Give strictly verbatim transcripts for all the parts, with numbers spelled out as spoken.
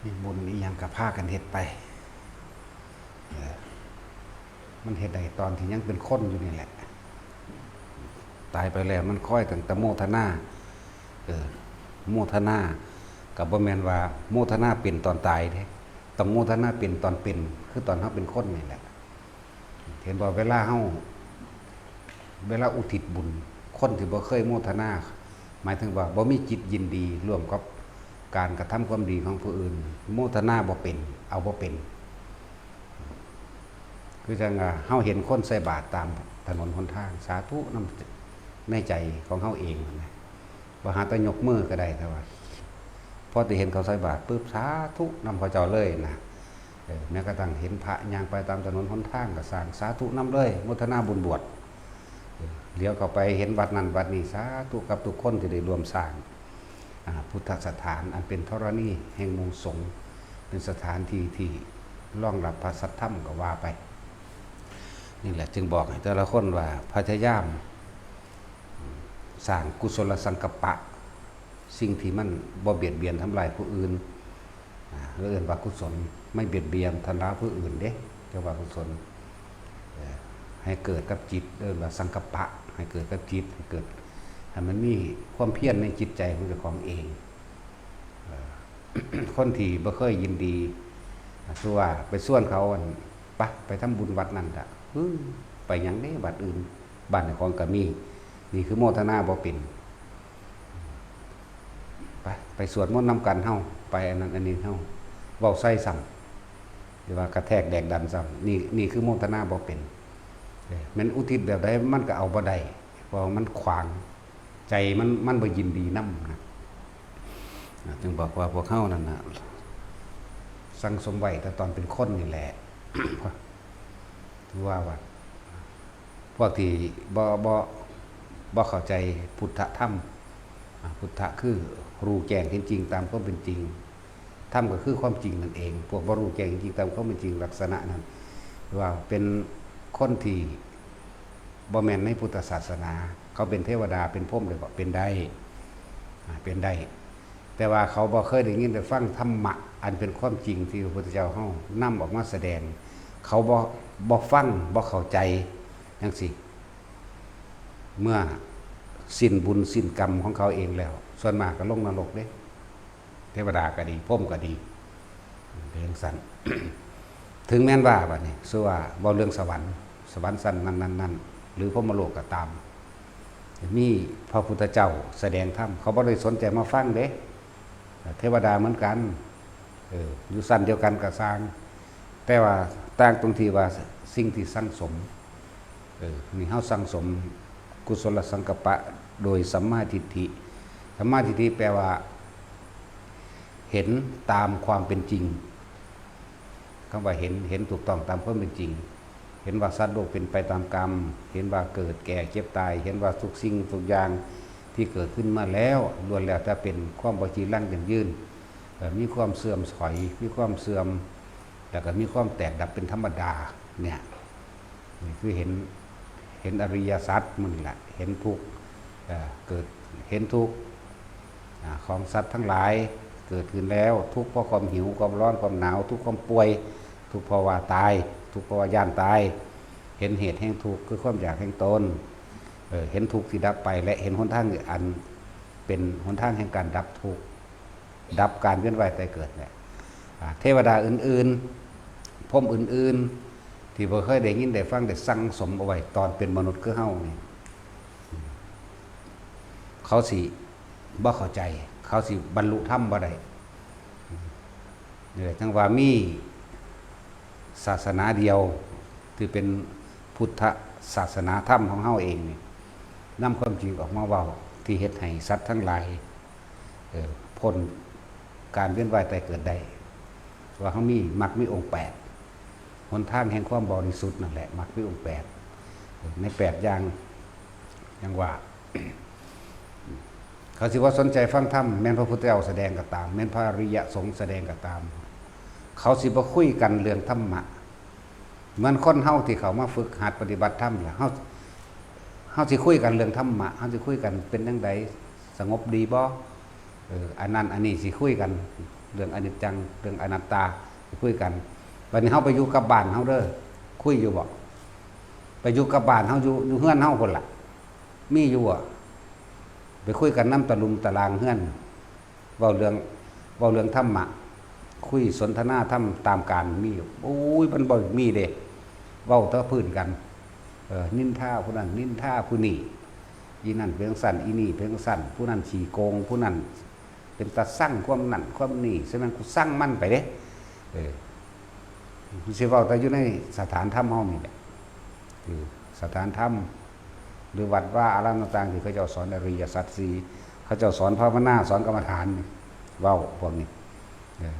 มีบุญอีหยังก็พากันเฮ็ดไป เออ มันเฮ็ดได้ตอนที่ยังเป็นคนอยู่นี่แหละ ตายไปแล้วมันคอยตั้งแต่โมทนา เออ โมทนา ก็บ่แม่นว่าโมทนาเป็นตอนตายเด้ ต้องโมทนาเป็นตอนเป็น คือตอนเฮาเป็นคนนี่แหละ เห็นบ่ เวลาเฮา เวลาอุทิศบุญ คนที่บ่เคยโมทนา หมายถึงว่าบ่มีจิตยินดีร่วมกับการกระทำความดีของผู้อื่น โมทนาบ่เป็น เอาบ่เป็น คือจั่งว่าเฮาเห็นคนใส่บาตรตามถนนหนทาง สาธุนำในใจของเฮาเองนะ บ่หาแต่ยกมือก็ได้ แต่ว่า พอที่เห็นเขาใส่บาตรปุ๊บ สาธุนำเขาเจ้าเลยนะ เออ แม้กระทั่งเห็นพระย่างไปตามถนนหนทางก็สร้างสาธุนำเลย โมทนาบุญบวช เออ เหลียวเข้าไปเห็นวัดนั้นวัดนี้ สาธุกับทุกคนที่ได้ร่วมสร้าง อ่า พุทธสถานอันเป็นธรณีแห่งหมู่สงฆ์ เป็นสถานที่ที่รองรับพระสัทธรรมก็ว่าไป นี่แหละจึงบอกให้แต่ละคนว่าพยายามสร้างกุศลสังกัปปะ สิ่งที่มันบ่เบียดเบียนทำลายผู้อื่น อ่า เรียกว่ากุศล ไม่เบียดเบียนทำร้ายผู้อื่นเด้ เรียกว่ากุศล เอ่อ ให้เกิดกับจิต เรียกว่าสังกัปปะ ให้เกิดกับจิต ให้เกิด ให้มันมีความเพียรในจิตใจของเจ้าของเอง เอ่อ คนที่บ่เคยยินดี อ่า คือว่าไปชวนเขา อั่น ไป ไปทำบุญวัดนั่นละ อื้อ ไปหยังเด้วัดอื่น บ้านเจ้าของก็มี นี่คือโมทนาบ่เป็น ไป ไปสวดมนต์นำกันเฮา ไปอันนั้นอันนี้เฮา เว้าใส่ซ้ำ หรือว่ากระแทกแดกดันซ้ำ นี่ นี่คือโมทนาบ่เป็น เอ้ย แม่นอุทิศแบบใดมันก็เอาบ่ได้ เพราะมันขวาง ใจมัน มันบ่ยินดีนำนะ อ่า จึงบอกว่าพวกเฮานั่นน่ะ สั่งสมไว้แต่ตอนเป็นคนนี่แหละ ถือว่าว่า พวกที่บ่ บ่ บ่เข้าใจพุทธธรรม อ่า พุทธะคือรู้แจ้งเห็นจริงตามความเป็นจริง ธรรมก็คือความจริงนั่นเอง พวกบ่รู้แจ้งเห็นจริงตามความเป็นจริงลักษณะนั้น ว่าเป็นคนที่บ่แม่นในพุทธศาสนา เขาเป็นเทวดาเป็นพรหมเลยบ่ เป็นได้ อ่า เป็นได้ แต่ว่าเขาบ่เคยได้ยินได้ฟังธรรมะอันเป็นความจริงที่พระพุทธเจ้าเฮานำออกมาแสดง เขาบ่ บ่ฟัง บ่เข้าใจจั่งซี้ เมื่อสิ้นบุญสิ้นกรรมของเขาเองแล้ว ส่วนมากก็ลงนรกเด้ เทวดาก็ดี พรหมก็ดี เป็นจั่งซั้น ถึงแม้นว่าบัดนี้ สมมุติว่าเว้าเรื่องสวรรค์ สวรรค์ชั้นนั้นๆๆ หรือพรหมโลกก็ตาม มีพระพุทธเจ้าแสดงธรรม เขาบ่ได้สนใจมาฟังเด้ เทวดาเหมือนกัน เออ อยู่ชั้นเดียวกันก็ซ่าง แต่ว่าต่างตรงที่ว่าสิ่งที่สั่งสม เออ นี่เฮาสั่งสมกุศลสังกัปปะโดยสัมมาทิฏฐิ สัมมาทิฏฐิแปลว่า เห็นตามความเป็นจริง คำว่าเห็น เห็นถูกต้องตามความเป็นจริง เห็นว่าสัตว์โลกเป็นไปตามกรรม เห็นว่าเกิดแก่เจ็บตาย เห็นว่าทุกสิ่งทุกอย่างที่เกิดขึ้นมาแล้ว ล้วนแล้วแต่เป็นความบ่จีรังยั่งยืน เอ่อ มีความเสื่อมถอย มีความเสื่อม แล้วก็มีความแตกดับเป็นธรรมดา เนี่ย นี่คือเห็น เห็นอริยสัจมันนี่แหละ เห็นทุกข์ เอ่อ เกิด เห็นทุกข์ อ่า ของสัตว์ทั้งหลายเกิดขึ้นแล้ว ทุกข์เพราะความหิว ความร้อน ความหนาว ทุกข์ความป่วย ทุกข์เพราะว่าตาย ทุกข์เพราะว่าย่านตาย เห็นเหตุแห่งทุกข์คือความอยากแห่งตน เออ เห็นทุกข์ที่ดับไป และเห็นหนทางอันเป็นหนทางแห่งการดับทุกข์ ดับการเวียนว่ายตายเกิดเนี่ย อ่า เทวดาอื่นๆ พรหมอื่นๆ ที่บ่เคยได้ยินได้ฟังได้สั่งสมเอาไว้ตอนเป็นมนุษย์คือเฮานี่ เขาสิบ่เข้าใจ เขาสิบรรลุธรรมบ่ได้ นี่แหละจั่งว่ามีศาสนาเดียวที่เป็นพุทธศาสนาธรรมของเฮาเองนี่ นำความจริงออกมาเว้า ที่เฮ็ดให้สัตว์ทั้งหลาย เอ่อ พ้นการเวียนว่ายตายเกิดได้ ว่าเฮามีมรรคมีองค์แปด หนทางแห่งความบริสุทธิ์นั่นแหละ มรรคมีองค์แปด ในแปดอย่าง อย่างว่า เขาสิบ่สนใจฟังธรรม แม่นพระพุทธเจ้าแสดงก็ตาม แม่นพระอริยสงฆ์แสดงก็ตาม เขาสิบ่คุยกันเรื่องธรรมะ เหมือนคนเฮาที่เขามาฝึกหัดปฏิบัติธรรมล่ะ เฮา เฮาสิคุยกันเรื่องธรรมะ เฮาสิคุยกันเป็นจั่งใด สงบดีบ่ เออ อันนั้นอันนี้สิคุยกัน เรื่องอนิจจัง เรื่องอนัตตา ไปคุยกัน บัดนี้เฮาไปอยู่กับบ้านเฮาเด้อ คุยอยู่บ่ ไปอยู่กับบ้านเฮา อยู่ อยู่เฮือนเฮาพุ้นล่ะ มีอยู่บ่ ไปคุยกันนำตะลุมตะลางเฮือน เว้าเรื่อง เว้าเรื่องธรรมะ คุยสนทนาธรรมตามการมีอยู่ โอ้ย มันบ่มีเด้ เว้าแต่พื้นกัน เออ นินทาผู้นั้น นินทาผู้นี้ อีนั่นเป็นจั่งซั้น อีนี่เป็นจั่งซั้น ผู้นั้นขี้โกง ผู้นั้นเป็นตาซัง ความนั่นความนี่ ฉะนั้นกูซังมันไปเด้ เออ มันสิเว้าแต่อยู่ในสถานธรรมเฮานี่แหละ คือสถานธรรม หรือวัดวาอารามต่างๆ ที่เขาเจ้าสอนอริยสัจสี่ เขาเจ้าสอนภาวนา สอนกรรมฐานนี่ เว้าพวกนี้ เออ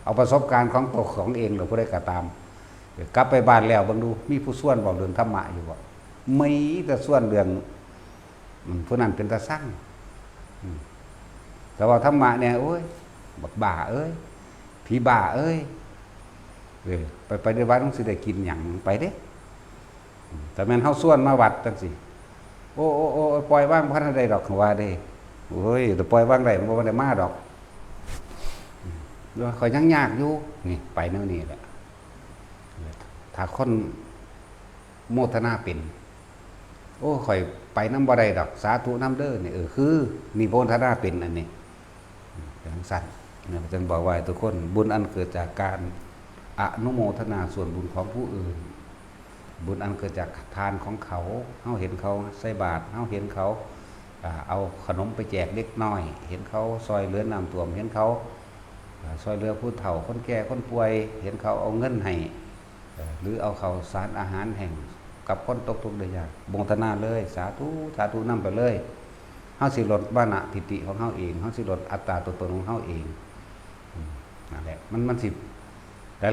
เอาประสบการณ์ของตัวของเองหรือผู้ใดก็ตาม เออ กลับไปบ้านแล้วเบิ่งดู มีผู้ชวนเว้าเรื่องธรรมะอยู่บ่ มีแต่ชวนเรื่อง อืม ผู้นั้นเป็นตาซัง อืม แต่ว่าธรรมะเนี่ย โอ้ย บักบ้าเอ้ย ผีบ้าเอ้ย เออ ไป ไปในวัดมันสิได้กินหยัง ไปเด้ อืม แต่แม่นเฮาชวนมาวัดจั่งซี้ โอ้ โอ้ โอ้ ปล่อยวางบ่ทันได้ดอก ว่าเด้ โอ้ย แต่ปล่อยวางได้ มันบ่ได้มาดอก อืม แล้วข้อยยังยากอยู่ นี่ ไปแนวนี้แหละ ถ้าคนโมทนาเป็น โอ้ ข้อยไปนำบ่ได้ดอก สาธุนำเด้อ นี่ เออ คือ นี่โมทนาเป็นอันนี้ เป็นจั่งซั้น เนี่ย เพิ่นบอกว่าให้ทุกคน บุญอันเกิดจากการอนุโมทนาส่วนบุญของผู้อื่น บุญอันเกิดจากทานของเขา เฮาเห็นเขาใส่บาตร เฮาเห็นเขา อ่า เอาขนมไปแจกเด็กน้อย เห็นเขาซอยเหลือน้ำท่วม เห็นเขา อ่า ซอยเหลือผู้เฒ่า คนแก่ คนป่วย เห็นเขาเอาเงินให้ เอ่อ หรือเอาข้าวสารอาหารแห้งกับคนตกทุกข์ได้ยาก โมทนาเลย สาธุ สาธุนำไปเลย เฮาสิลดมานะทิฏฐิของเฮาเอง เฮาสิลดอัตตาตัวตนของเฮาเอง อืม นั่นแหละ มัน มันสิ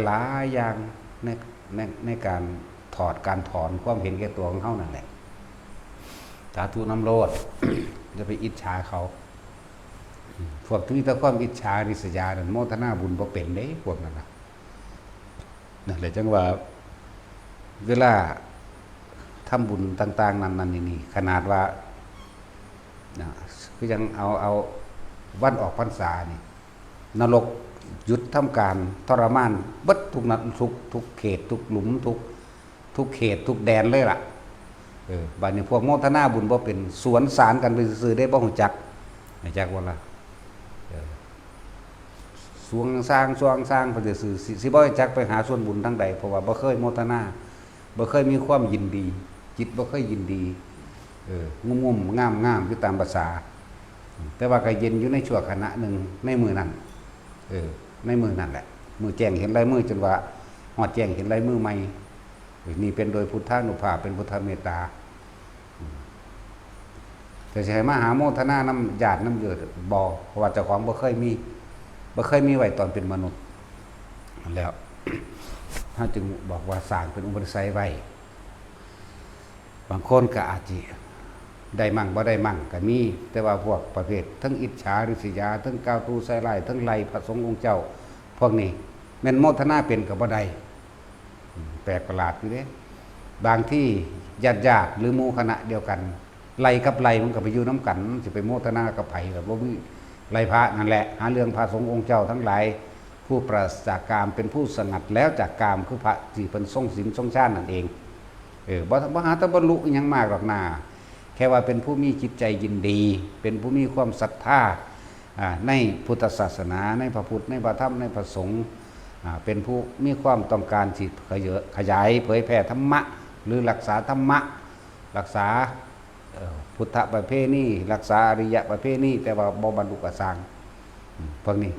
หลายๆอย่างใน ใน ในการถอด การถอนความเห็นแก่ตัวของเฮานั่นแหละ สาธุนำโลด อย่าไปอิจฉาเขา อืม พวกที่มีแต่ความอิจฉาริษยานั่น โมทนาบุญบ่เป็นเด้ พวกนั้นน่ะ นั่นแหละจั่งว่า เวลาทำบุญต่างๆ นั่นๆ นี่ๆ ขนาดว่า นะ คือจั่งเอา เอาวันออกพรรษานี่ นรกหยุดทำการทรมานเบิดทุกนัด ทุก ทุกเขต ทุกหลุม ทุก ทุกเขต ทุกแดนเลยล่ะ เออ บัดนี้พวกโมทนาบุญบ่เป็น สวนสารกันไปซื่อๆ เด้ บ่ฮู้จัก รู้จักบ่ล่ะ เออ สวงซาง สวงซางไปซื่อๆ สิ สิบ่รู้จักไปหาส่วนบุญทางใด เพราะว่าบ่เคยโมทนา บ่เคยมีความยินดี จิตบ่เคยยินดี เออ งุ่มๆ ง่ามๆ อยู่ตามประสา แต่ว่าก็เย็นอยู่ในชั่วขณะหนึ่งในมื้อนั้น เออ ในมื้อนั้นแหละ มื้อแจ้งเห็นลายมือ จนว่าฮอดแจ้งเห็นลายมือใหม่ เออ นี่เป็นโดยพุทธานุภาพ เป็นพุทธเมตตา อืม แต่สิให้มาหาโมทนานำญาตินำโยมบ่ เพราะว่าเจ้าของบ่เคยมี บ่เคยมีไว้ตอนเป็นมนุษย์ แล้ว เฮาจึงบอกว่าสร้างเป็นอุปนิสัยไว้ บางคนก็อาจสิได้มั่งบ่ได้มั่งก็มี แต่ว่าพวกประเภททั้งอิจฉาริษยา ทั้งกล่าวตู่ใส่ร้าย ทั้งไล่พระสงฆ์องค์เจ้า พวกนี้แม่นโมทนาเป็นก็บ่ได้ อืม แปลกประหลาดอยู่เด้ บางทีญาติๆ หรือหมู่คณะเดียวกัน ไล่กับไล่มันก็ไปอยู่นำกัน มันสิไปโมทนากับไผล่ะ บ่มี ไล่พระนั่นแหละ หาเรื่องพระสงฆ์องค์เจ้าทั้งหลาย ผู้ปราศจากกาม เป็นผู้สงัดแล้วจากกาม คือพระที่เพิ่นทรงศีลทรงฌานนั่นเอง เออ บ่ บ่หาแต่บรรลุอิหยังมากดอกนา แค่ว่าเป็นผู้มีจิตใจยินดี เป็นผู้มีความศรัทธา อ่า ในพุทธศาสนา ในพระพุทธ ในพระธรรม ในพระสงฆ์ อ่า เป็นผู้มีความต้องการที่ขยาย ขยายเผยแผ่ธรรมะ หรือรักษาธรรมะ รักษา เอ่อ พุทธประเพณี รักษาอริยประเพณี แต่ว่าบ่บรรลุก็ซ่าง อืม พวกนี้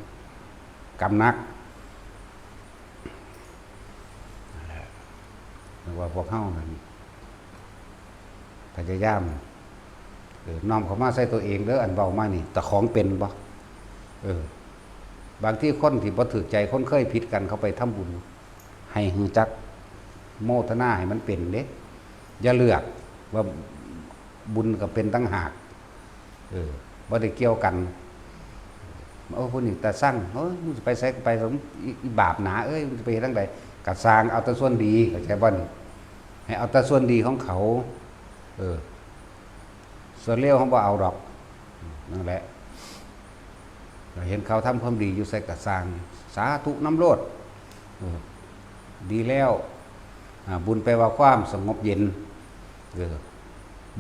กรรมหนัก หรือว่าพวกเฮานั่นพยายาม เออ น้อมเข้ามาใส่ตัวเองเด้อ อันเว้ามานี่ เจ้าของเป็นบ่ เออ บางทีคนที่บ่ถูกใจ คนเคยผิดกัน เขาไปทำบุญ ให้รู้จักโมทนาให้มันเป็นเด้ อย่าเลือกว่าบุญก็เป็นต่างหาก เออ บ่ได้เกี่ยวกัน โอ้ ผู้นี้ตาซัง โอ้ย มึงสิไปไสก็ไป อี อีบาปหนา เอ้ย มึงสิไปเฮ็ดจั่งใด ก็ซ่าง เอาแต่ส่วนดี เข้าใจบ่นี่ ให้เอาแต่ส่วนดีของเขา เออ ส่วนเลวเขาบ่เอาดอก นั่นแหละ เห็นเขาทำความดีอยู่ไสกะซ่าง สาธุนำโลด เออ ดีแล้ว อ่า บุญแปลว่าความสงบเย็น เออ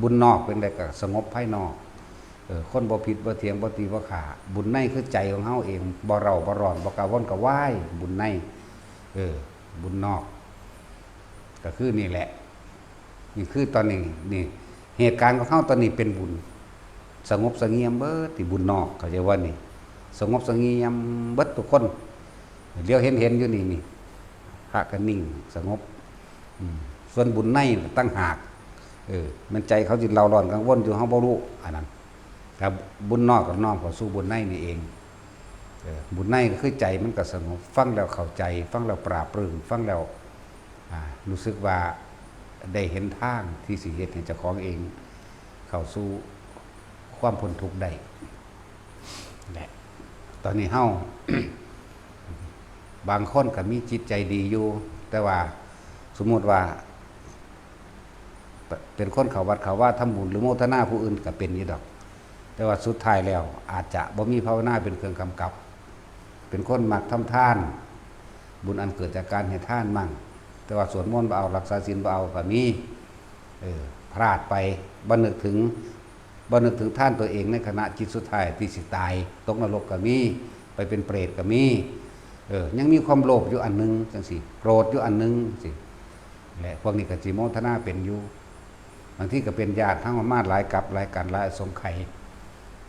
บุญนอกเป็นใดกะสงบภายนอก เออ คนบ่ผิดบ่เถียงบ่ตีบ่ฆ่า บุญในคือใจของเฮาเอง บ่เร้าบ่ร้อน บ่กระวนกระวาย บุญใน เออ บุญนอก ก็คือนี่แหละ นี่คือตอนนี้ นี่ เหตุการณ์ของเฮาตอนนี้เป็นบุญ สงบเสงี่ยมเบิด ที่บุญนอก เข้าใจว่านี่ สงบเสงี่ยมเบิดทุกคน เดี๋ยวเห็นเห็นอยู่นี่ นี่ พระก็นิ่งสงบ อืม ส่วนบุญในต่างหาก เออ มันใจเขาสิเร่าร้อนกังวลอยู่ เฮาบ่รู้ อันนั้น ครับ บุญนอกก็น้อมเข้าสู่บุญในนี่เอง เออ บุญในก็คือใจมันก็สงบ ฟังแล้วเข้าใจ ฟังแล้วปลาบปลื้ม ฟังแล้ว อ่า รู้สึกว่าได้เห็นทางที่สิเฮ็ดให้เจ้าของเอง เข้าสู่ความพ้นทุกข์ได้ แหละ ตอนนี้เฮา บางคนก็มีจิตใจดีอยู่ แต่ว่าสมมุติว่า เป็นคนเข้าวัดเข้าวา ทำบุญหรือโมทนาผู้อื่นก็เป็นอยู่ดอก แต่ว่าสุดท้ายแล้วอาจจะบ่มีภาวนาเป็นเครื่องกำกับ เป็นคนมักทำทาน บุญอันเกิดจากการให้ทานมั่ง แต่ว่าสวดมนต์บ่เอา รักษาศีลบ่เอาก็มี เออ พลาดไป บ่นึกถึง บ่นึกถึงทานตัวเองในขณะจิตสุดท้ายที่สิตาย ตกนรกก็มี ไปเป็นเปรตก็มี เออ ยังมีความโลภอยู่อันหนึ่งจังซี้ โกรธอยู่อันหนึ่งจังซี้ และพวกนี้ก็สิโมทนาเป็นอยู่ บางทีก็เป็นญาติทั้งมาหลายกับหลายกันหลายสงไขย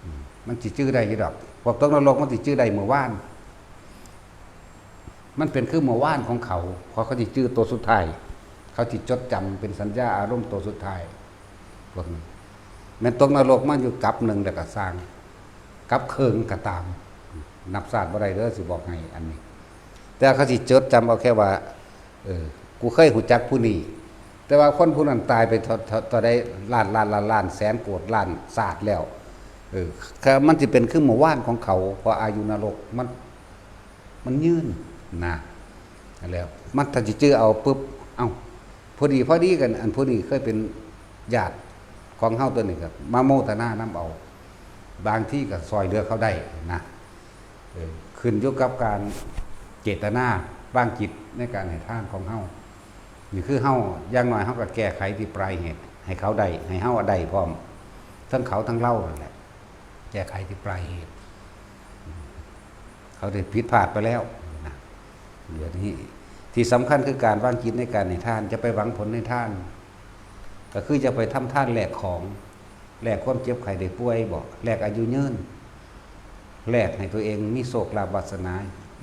อืม มันสิจื้อได้อยู่ดอก พวกตกนรกมันสิจื้อได้เมื่อวาน มันเป็นคือเมื่อวานของเขา เพราะเขาสิจื้อตัวสุดท้าย เขาสิจดจำเป็นสัญญาอารมณ์ตัวสุดท้าย พวกนี้ แม่นตกนรกมาอยู่กับหนึ่งแล้วก็ซ่าง กับเคิงก็ตาม นับชาติบ่ได้เด้อ สิบอกให้อันนี้ แต่เขาสิจดจำเอาแค่ว่า เออ กูเคยรู้จักผู้นี้ แต่ว่าคนผู้นั้นตายไปเท่า เท่า เท่าใดล้าน ล้าน ล้าน ล้าน แสนโกดล้านชาติแล้ว เออ คือมันสิเป็นคือเมื่อวานของเขา เพราะอายุนรกมัน มันยืนนะ แล้วมันถ้าสิจื้อเอาปุ๊บ เอ้า พอดี พอดีกัน อันผู้นี้เคยเป็นญาติของเฮาตัวนี้ก็มาโมทนานำเอา บางทีก็ซอยเหลือเขาได้นะ เออ ขึ้นอยู่กับการเจตนาวางจิตในการให้ทานของเฮา นี่คือเฮา อย่างน้อยเฮาก็แก้ไขที่ปลายเหตุ ให้เขาได้ ให้เฮาได้พร้อม ทั้งเขาทั้งเรานั่นแหละ แก้ไขที่ปลายเหตุ เขาได้ผิดพลาดไปแล้วนะ เดี๋ยวนี้ที่สำคัญคือการวางจิตในการให้ทาน จะไปหวังผลในทาน ก็คือจะไปทำทานแลกของ แลกความเจ็บไข้ได้ป่วยบ่ แลกอายุยืน แลกให้ตัวเองมีโชคลาภวาสนา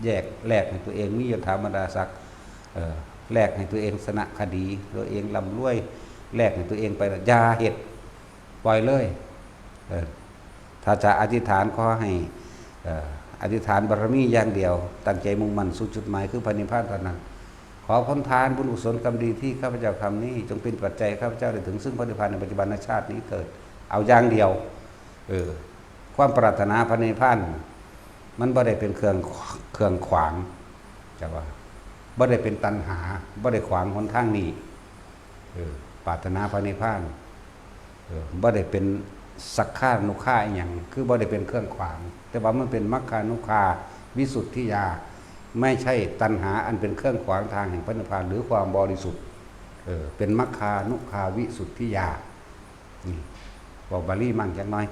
แยก แลกให้ตัวเองมียศถาบรรดาศักดิ์ เอ่อ แลกให้ตัวเองชนะคดี ตัวเองร่ำรวย แลกให้ตัวเองไป อย่าเฮ็ด ปล่อยเลย เออ ถ้าจะอธิษฐานขอให้ เอ่อ อธิษฐานบารมีอย่างเดียว ตั้งใจมุ่งมั่นสู่จุดหมายคือพระนิพพานเท่านั้น ขอผลทานบุญกุศลกรรมดีที่ข้าพเจ้าทำนี้ จงเป็นปัจจัยให้ข้าพเจ้าได้ถึงซึ่งพระนิพพานในปัจจุบันชาตินี้เถิด เอาอย่างเดียว เออ ความปรารถนาพระนิพพาน มันบ่ได้เป็นเครื่อง เครื่องขวาง แต่ว่าบ่ได้เป็นตัณหา บ่ได้ขวางหนทางนี้ เออ ปรารถนาพระนิพพาน เออ บ่ได้เป็นสักขานุคาอิหยัง คือบ่ได้เป็นเครื่องขวาง แต่ว่ามันเป็นมัคคานุคาวิสุทธิยา ไม่ใช่ตัณหาอันเป็นเครื่องขวางทางแห่งพระนิพพานหรือความบริสุทธิ์ เออ เป็นมัคคานุคาวิสุทธิยา นี่ เว้าบาลีมั่งจักหน่อย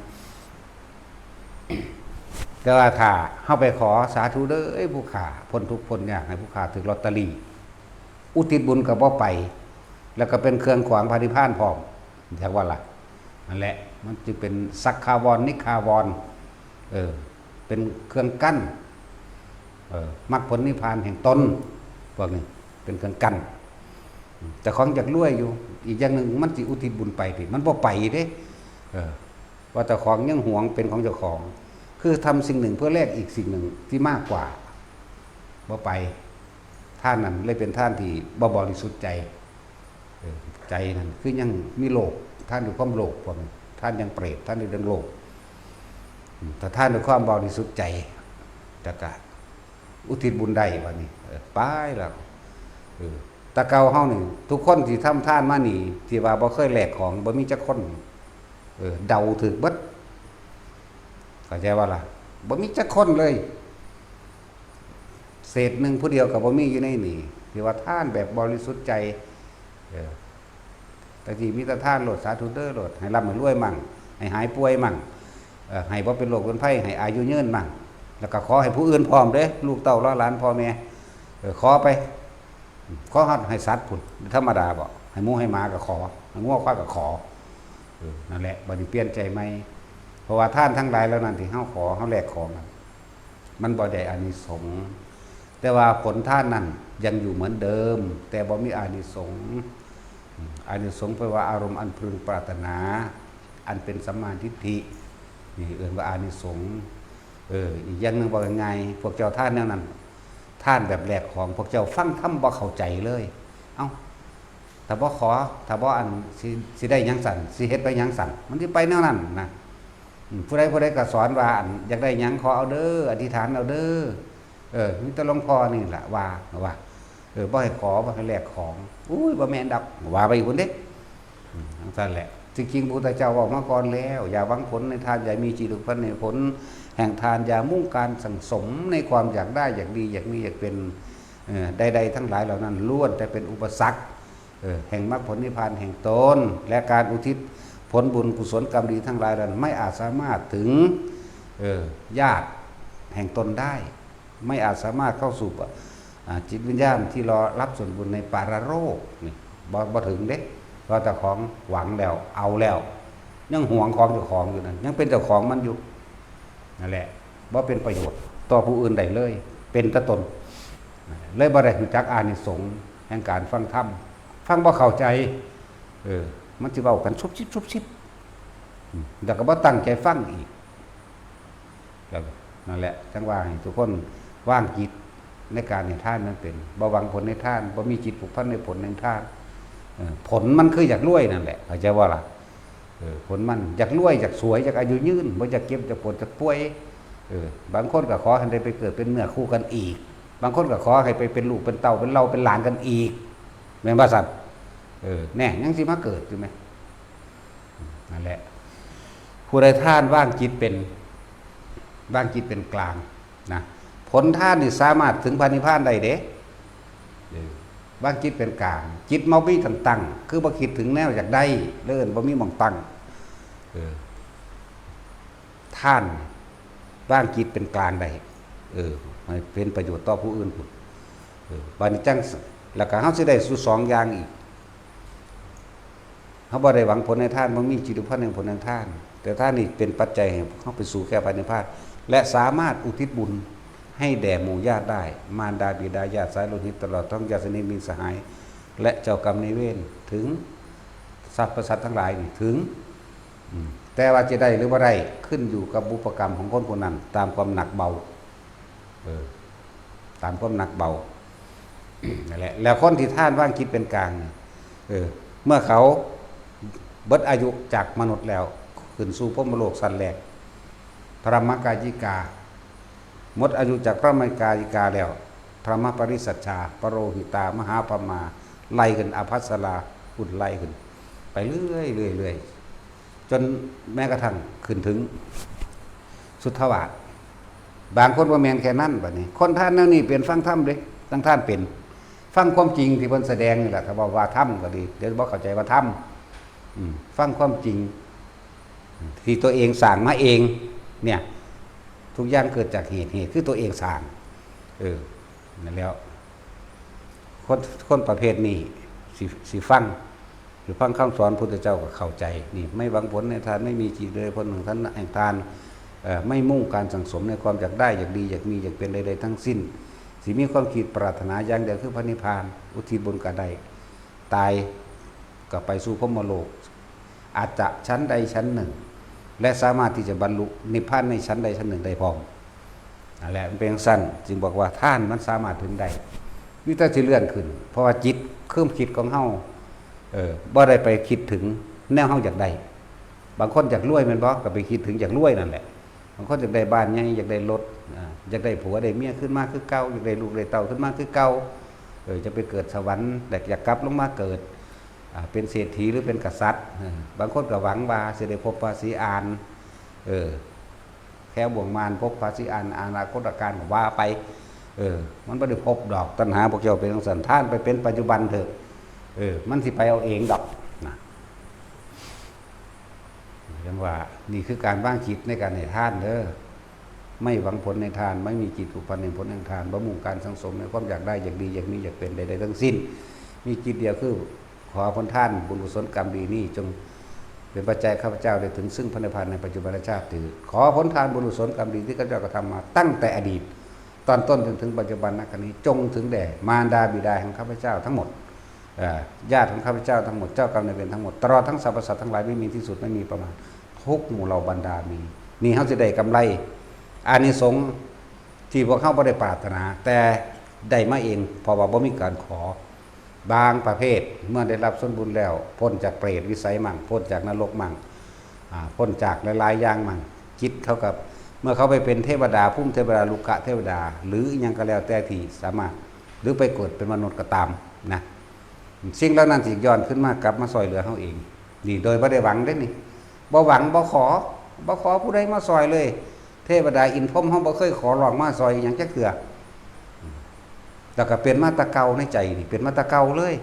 แต่ว่าถ้าเฮาไปขอสาธุเด้อผู้ข้าพ้นทุกข์พ้นยาก ให้ผู้ข้าถืกลอตเตอรี่ อุทิศบุญก็บ่ไป แล้วก็เป็นเครื่องขวางพระนิพพานพร้อม จักว่าล่ะ นั่นแหละ มันจึงเป็นสักขาวร นิกขาวร เออ เป็นเครื่องกั้น เออ มรรคผลนิพพานแห่งตน พวกนี้เป็นเครื่องกั้น เจ้าของอยากรวยอยู่ อีกอย่างหนึ่งมันสิอุทิศบุญไปติ มันบ่ไปเด้ เออ ว่าเจ้าของยังหวงเป็นของเจ้าของ คือทำสิ่งหนึ่งเพื่อแลกอีกสิ่งหนึ่งที่มากกว่า บ่ไป ทานนั้นเลยเป็นทานที่บ่บริสุทธิ์ใจ เออ ใจนั่นคือยังมีโลภ ทานด้วยความโลภ พวกนี้ ทานอย่างเปรต ทานด้วยเรื่องโลภ อืม ถ้าทานด้วยความบริสุทธิ์ใจ แล้วก็อุทิศบุญได้ บัดนี้ เออ ไปแล้ว เออ แต่เก่าเฮานี่ ทุกคนที่ทำทานมานี่ ที่ว่าบ่เคยแลกของ บ่มีจักคน เออ เดาถืกเบิด เข้าใจว่าล่ะ บ่มีจักคนเลย เศษหนึ่งผู้เดียวก็บ่มีอยู่ในนี่ ที่ว่าทานแบบบริสุทธิ์ใจ เออ แต่ที่มีแต่ทานโลด สาธุเด้อโลด ให้ร่ำให้รวยมั่ง ให้หายป่วยมั่ง เออ ให้บ่เป็นโรคเป็นภัย ให้อายุยืนมั่ง แล้วก็ขอให้ผู้อื่นพร้อมเด้อ ลูกเต้าหลานพ่อแม่ เออ ขอไป ขอให้สัตว์พุ้น ธรรมดาบ่ ให้หมูให้หมาก็ขอ ให้งัวควายก็ขอ เออ นั่นแหละ บัดนี้เปลี่ยนใจใหม่ เพราะว่าทานทั้งหลายเหล่านั้นที่เฮาขอ เฮาแลกของอะ มันบ่ได้อานิสงส์ แต่ว่าผลทานนั้นยังอยู่เหมือนเดิม แต่บ่มีอานิสงส์ อืม อานิสงส์แปลว่าอารมณ์อันพึงปรารถนา อันเป็นสัมมาทิฏฐิ นี่เอิ้นว่าอานิสงส์ เออ อีกอย่างหนึ่งบอกง่ายๆ พวกเจ้าทานแนวนั้น ทานแบบแลกของ พวกเจ้าฟังธรรมบ่เข้าใจเลย เอ้า ถ้าบ่ขอ ถ้าบ่อัน สิ สิได้หยังสั่น สิเฮ็ดไปหยังสั่น มันสิไปแนวนั้นนะ อืม ผู้ใดผู้ใดก็สอนว่า อัน อยากได้หยังขอเอาเด้อ อธิษฐานเอาเด้อ เออ มีแต่หลวงพ่อนี่แหละว่า ว่า เออ บ่ให้ขอ บ่ให้แลกของ อุ้ย บ่แม่นดอก ว่าไปอยู่พุ้นเด้ อืม จังซั่นแหละ จริงๆ พระพุทธเจ้าเว้ามาก่อนแล้ว อย่าหวังผลในทาน อย่ามีจิตผูกพันในผลแห่งทาน อย่ามุ่งการสั่งสมในความอยากได้ อยากดี อยากมี อยากเป็น เอ่อ ใดๆ ทั้งหลายเหล่านั้น ล้วนแต่เป็นอุปสรรค เอ่อ แห่งมรรคผลนิพพานแห่งตน และการอุทิศผลบุญกุศลกรรมดีทั้งหลายนั้น ไม่อาจสามารถถึง เอ่อ ญาติแห่งตนได้ ไม่อาจสามารถเข้าสู่ปะ อ่า จิตวิญญาณที่รอรับส่วนบุญในปรโลกนี่ บ่ บ่ถึงเด้ เพราะเจ้าของหวังแล้ว เอาแล้ว ยังหวงของเจ้าของอยู่นั่น ยังเป็นเจ้าของมันอยู่ นั่นแหละ บ่เป็นประโยชน์ต่อผู้อื่นได้เลย เป็นแต่ตน เลยบ่ได้รู้จักอานิสงส์แห่งการฟังธรรม ฟังบ่เข้าใจ เออ มันสิเว้ากันซุบซิบซุบซิบ อืม แล้วก็บ่ตั้งใจฟังอีก แล้วนั่นแหละ จังว่าให้ทุกคนวางจิตในการให้ทานนั้นเป็น บ่หวังผลในทาน บ่มีจิตผูกพันในผลแห่งทาน เออ ผลมันคืออยากรวยนั่นแหละ เข้าใจบ่ล่ะ เออ ผลมันอยากรวย อยากสวย อยากอายุยืน บ่อยากเจ็บ อยากปวด อยากป่วย เออ บางคนก็ขอให้ได้ไปเกิดเป็นเนื้อคู่กันอีก บางคนก็ขอให้ไปเป็นลูกเป็นเต้า เป็นเหล่าเป็นหลานกันอีก แม่นบ่ซั่น เออ แน่ ยังสิมาเกิดอยู่ไหม นั่นแหละ ผู้ใดทานวางจิตเป็น วางจิตเป็นกลางนะ ผลทานนี่สามารถถึงพระนิพพานได้เด้ เออ วางจิตเป็นกลาง จิตบ่มีตันตั้ง คือบ่คิดถึงแนวอยากได้ เอิ้นบ่มีหม่องตั้ง เออ ทานวางจิตเป็นกลางได้ เออ ให้เป็นประโยชน์ต่อผู้อื่นพุ้น เออ บัดนี้จัง แล้วก็เฮาสิได้สู่สองอย่างอีก เฮาบ่ได้หวังผลในทาน บ่มีจิตผูกพันในผลแห่งทาน แต่ทานนี่เป็นปัจจัยให้เฮาไปสู่แก่พระนิพพาน และสามารถอุทิศบุญให้แด่หมู่ญาติได้ มารดาบิดาญาติสายโลหิต ตลอดทั้งญาติสนิทมิตรสหาย และเจ้ากรรมนายเวร ถึงสรรพสัตว์ทั้งหลายนี่ ถึง อืม แต่ว่าจะได้หรือบ่ได้ ขึ้นอยู่กับบุพกรรมของคนผู้นั้น ตามความหนักเบา เออ ตามความหนักเบา นั่นแหละ แล้วคนที่ทานวางจิตเป็นกลางนี่ เออ เมื่อเขาเบิดอายุจากมนุษย์แล้ว ขึ้นสู่พรหมโลกชั้นแรก พรหมกายิกา หมดอายุจากพรหมกายิกาแล้ว พรหมปริสัชชา ปโรหิตา มหาพรหมา ไล่ขึ้น อภัสรา พุ้นไล่ขึ้น ไปเรื่อยๆ เรื่อยๆ จนแม้กระทั่งขึ้นถึงสุทธาวาส บางคนบ่แม่นแค่นั้น บัดนี้ คนทานแนวนี้เป็น ฟังธรรมเด้ ตั้งทานเป็น ฟังความจริงที่เพิ่นแสดงนี่แหละ ถ้าว่า ว่าธรรมก็ดี เดี๋ยวบ่เข้าใจว่าธรรม อืม ฟังความจริง ที่ตัวเองสร้างมาเอง เนี่ย ทุกอย่างเกิดจากเหตุ เหตุคือตัวเองสร้าง เออ นั่นแล้ว คน คนประเภทนี้ สิ สิฟัง สิฟังคำสอนพุทธเจ้าก็เข้าใจ นี่ ไม่หวังผลในทาน ไม่มีจิตเลยผลของทานแห่งทาน เอ่อ ไม่มุ่งการสั่งสมในความอยากได้ อยากดี อยากมี อยากเป็นใดๆ ทั้งสิ้น สิมีความคิดปรารถนาอย่างเดียวคือพระนิพพาน อุทิศบุญก็ได้ ตายก็ไปสู่พรหมโลก อาจจะชั้นใดชั้นหนึ่ง และสามารถที่จะบรรลุนิพพานในชั้นใดชั้นหนึ่งได้พร้อม นั่นแหละ มันเป็นจั่งซั้น จึงบอกว่าทานมันสามารถถึงได้ มีแต่สิเลื่อนขึ้น เพราะว่าจิต ความคิดของเฮา เออ บ่ได้ไปคิดถึงแนวเฮาอยากได้ บางคนอยากรวยแม่นบ่ ก็ไปคิดถึงอยากรวยนั่นแหละ บางคนอยากได้บ้านใหญ่ อยากได้รถ อ่า อยากได้ผัวได้เมียขึ้นมาคือเก่า อยากได้ลูกได้เต้าขึ้นมาคือเก่า เออ จะไปเกิดสวรรค์ แต่อยากกลับลงมาเกิด อ่า เป็นเศรษฐีหรือเป็นกษัตริย์ เออ บางคนก็หวังว่าสิได้พบพระศรีอาน เออ แข วบ่วงมาร ภพภาสิอัน อนาคตการก็ว่าไป เออ มันบ่ได้ภพดอก ตัณหาพวกเจ้าเป็นจั่งซั้น ทานไปเป็นปัจจุบันเถอะ เออ มันสิไปเอาเองดอก นะ จั่งว่า นี่คือการวางจิตในการให้ทานเด้อ ไม่หวังผลในทาน ไม่มีจิตผูกพันในผลแห่งทาน บ่มุ่งการสั่งสมในความอยากได้ อยากดี อยากมี อยากเป็นใดๆทั้งสิ้น มีจิตเดียวคือ ขอผลทานบุญกุศลกรรมดีนี้ จงเป็นปัจจัยข้าพเจ้าได้ถึงซึ่งพระนิพพานในปัจจุบันชาติเถิด ขอผลทานบุญกุศลกรรมดีที่ข้าพเจ้ากระทำมาตั้งแต่อดีต ตอนต้นจนถึงปัจจุบันณขณะนี้ จงถึงแด่มารดาบิดาของข้าพเจ้าทั้งหมด เอ่อ ญาติของข้าพเจ้าทั้งหมด เจ้ากรรมนายเวรทั้งหมด ตลอดทั้งสรรพสัตว์ทั้งหลาย ไม่มีที่สุด ไม่มีประมาณ ทุกหมู่เหล่าบรรดามี นี่เฮาสิได้กำไร อานิสงส์ที่พวกเฮาบ่ได้ปรารถนา แต่ได้มาเอง เพราะว่าบ่มีการขอ บางประเภทเมื่อได้รับส่วนบุญแล้ว พ้นจากเปรตวิสัยมั่ง พ้นจากนรกมั่ง อ่า พ้นจากหลายๆอย่างมั่ง จิตเขากับ เมื่อเขาไปเป็นเทวดา ภูมิเทวดา รุกขเทวดา หรืออิหยังก็แล้วแต่ที่สามารถ หรือไปเกิดเป็นมนุษย์ก็ตามนะ สิ่งเหล่านั้นสิย้อนขึ้นมากลับมาซ่อยเหลือเฮาเอง นี่โดยบ่ได้หวังเด้นี่ บ่หวัง บ่ขอ บ่ขอผู้ใดมาซ่อยเลย เทวดาอินทร์พรหมเฮาบ่เคยขอร้องมาซ่อยอิหยังจักเทื่อ แล้วก็เป็นมาแต่เก่าในใจนี่ เป็นมาแต่เก่าเลย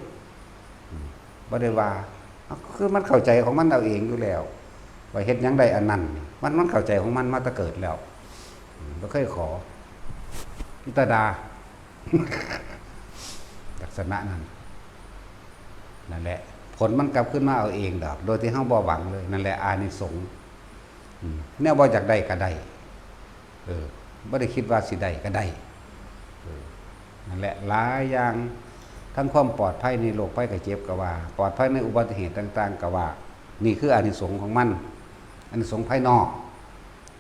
บ่ได้ว่า คือมันเข้าใจของมันเอาเองอยู่แล้ว ว่าเฮ็ดหยังได้อันนั้น มัน มันเข้าใจของมันมาแต่เกิดแล้ว บ่เคยขอ พิตดา ลักษณะนั้น นั่นแหละ ผลมันกลับขึ้นมาเอาเองดอก โดยที่เฮาบ่หวังเลย นั่นแหละอานิสงส์ อืม แนวบ่อยากได้ก็ได้ เออ บ่ได้คิดว่าสิได้ก็ได้ เออ นั่นแหละ หลายอย่าง ทั้งความปลอดภัยในโรคภัยไข้เจ็บก็ว่า ปลอดภัยในอุบัติเหตุต่างๆก็ว่า นี่คืออานิสงส์ของมัน อานิสงส์ภายนอก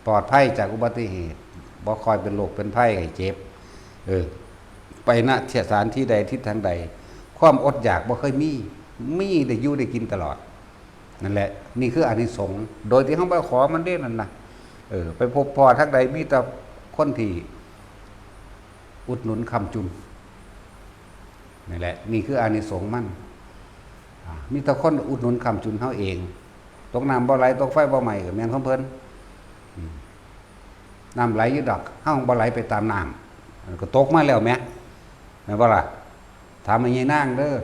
ปลอดภัยจากอุบัติเหตุ บ่ค่อยเป็นโรคเป็นภัยไข้เจ็บ เออ ไปณสถานที่ใดทิศทางใด ความอดอยากบ่เคยมี มีได้อยู่ได้กินตลอด นั่นแหละ นี่คืออานิสงส์ โดยที่เฮาบ่ขอมันเด้นั่นนะ เออ ไปพบพ้อทางใดมีแต่คนที่อุดหนุนค้ำจุน นั่นแหละ นี่คืออานิสงส์มัน อ่า มีแต่คนอุดหนุนค้ำจุนเฮาเอง ตกน้ำบ่ไหล ตกไฟบ่ไหม้ ก็แม่นของเพิ่น อืม น้ำไหลอยู่ดอก เฮาบ่ไหลไปตามน้ำ ก็ตกมาแล้วแหม แม่นบ่ล่ะ ถามแม่ยายนางเด้อ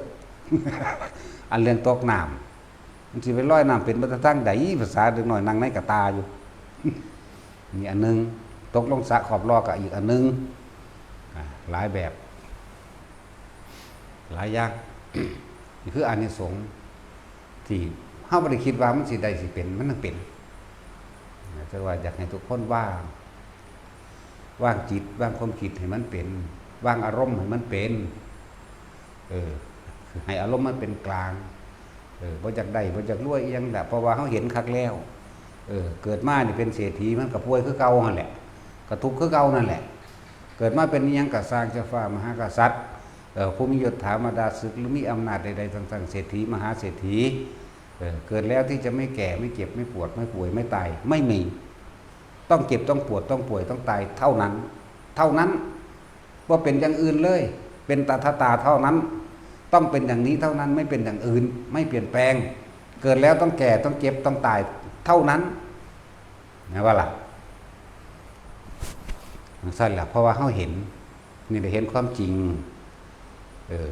อันเรื่องตกน้ำ มันสิไปลอยน้ำเป็นมาแต่ทางใด ภาษาเด็กน้อยนั่งในกะตาอยู่ นี่อันหนึ่ง ตกลงสระขอบลอกก็อีกอันหนึ่ง อ่า หลายแบบ หลายอย่าง นี่คืออานิสงส์ที่เฮาบ่ได้คิดว่ามันสิได้สิเป็น มันต้องเป็น แต่ว่าอยากให้ทุกคนวาง วางจิต วางความคิดให้มันเป็น วางอารมณ์ให้มันเป็น เออ ให้อารมณ์มันเป็นกลาง เออ บ่อยากได้ บ่อยากรวยอิหยังแหละ เพราะว่าเฮาเห็นคักแล้ว เออ เกิดมานี่เป็นเศรษฐี มันก็ป่วยคือเก่าหั่นแหละ ก็ทุกข์คือเก่านั่นแหละ เกิดมาเป็นอิหยังก็ซ่าง เจ้าฟ้ามหากษัตริย์ เอ่อ ผู้มียศถาบรรดาศักดิ์ หรือมีอำนาจใดๆต่างๆ เศรษฐี มหาเศรษฐี เออ เกิดแล้วที่จะไม่แก่ ไม่เจ็บ ไม่ปวด ไม่ป่วย ไม่ตาย ไม่มี ต้องเจ็บ ต้องปวด ต้องป่วย ต้องตายเท่านั้น เท่านั้น บ่เป็นอย่างอื่นเลย เป็นตถาตาเท่านั้น ต้องเป็นอย่างนี้เท่านั้น ไม่เป็นอย่างอื่น ไม่เปลี่ยนแปลง เกิดแล้วต้องแก่ ต้องเจ็บ ต้องตายเท่านั้น นะว่าล่ะ จั่งซั้นล่ะ เพราะว่าเฮาเห็น นี่ได้เห็นความจริง เออ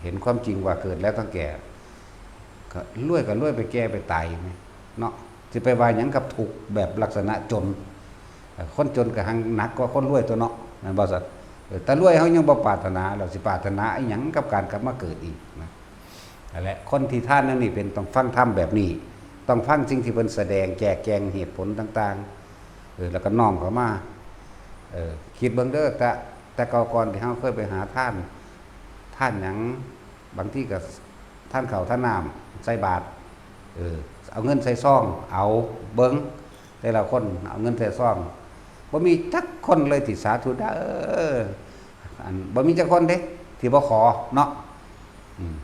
เห็นความจริงว่าเกิดแล้วต้องแก่ ก็รวยก็รวยไปแก่ไปตายแหม เนาะ สิไปว่าหยังกับทุกข์แบบลักษณะจน เออ คนจนก็หังหนักกว่าคนรวยตั๊วเนาะ แม่นบ่ซั้น เออ แต่รวยเฮายังบ่ปรารถนา แล้วสิปรารถนาอิหยังกับการกลับมาเกิดอีกนะ นั่นแหละ คนที่ทานแนวนี้เป็นต้องฟังธรรมแบบนี้ ต้องฟังสิ่งที่เพิ่นแสดง แจกแจงเหตุผลต่างๆ เออ แล้วก็น้อมเข้ามา เออ คิดเบิ่งเด้อ แต่ แต่เก่าก่อนที่เฮาเคยไปหาทาน ทานหยัง บางทีก็ทานข้าวทานน้ำ ใส่บาตร เออ เอาเงินใส่ซอง เอาเบิ่ง แต่ละคนเอาเงินใส่ซอง บ่มีจักคนเลยที่สาธุเด้อ อัน บ่มีจักคนเด้ ที่บ่ขอเนาะ อืม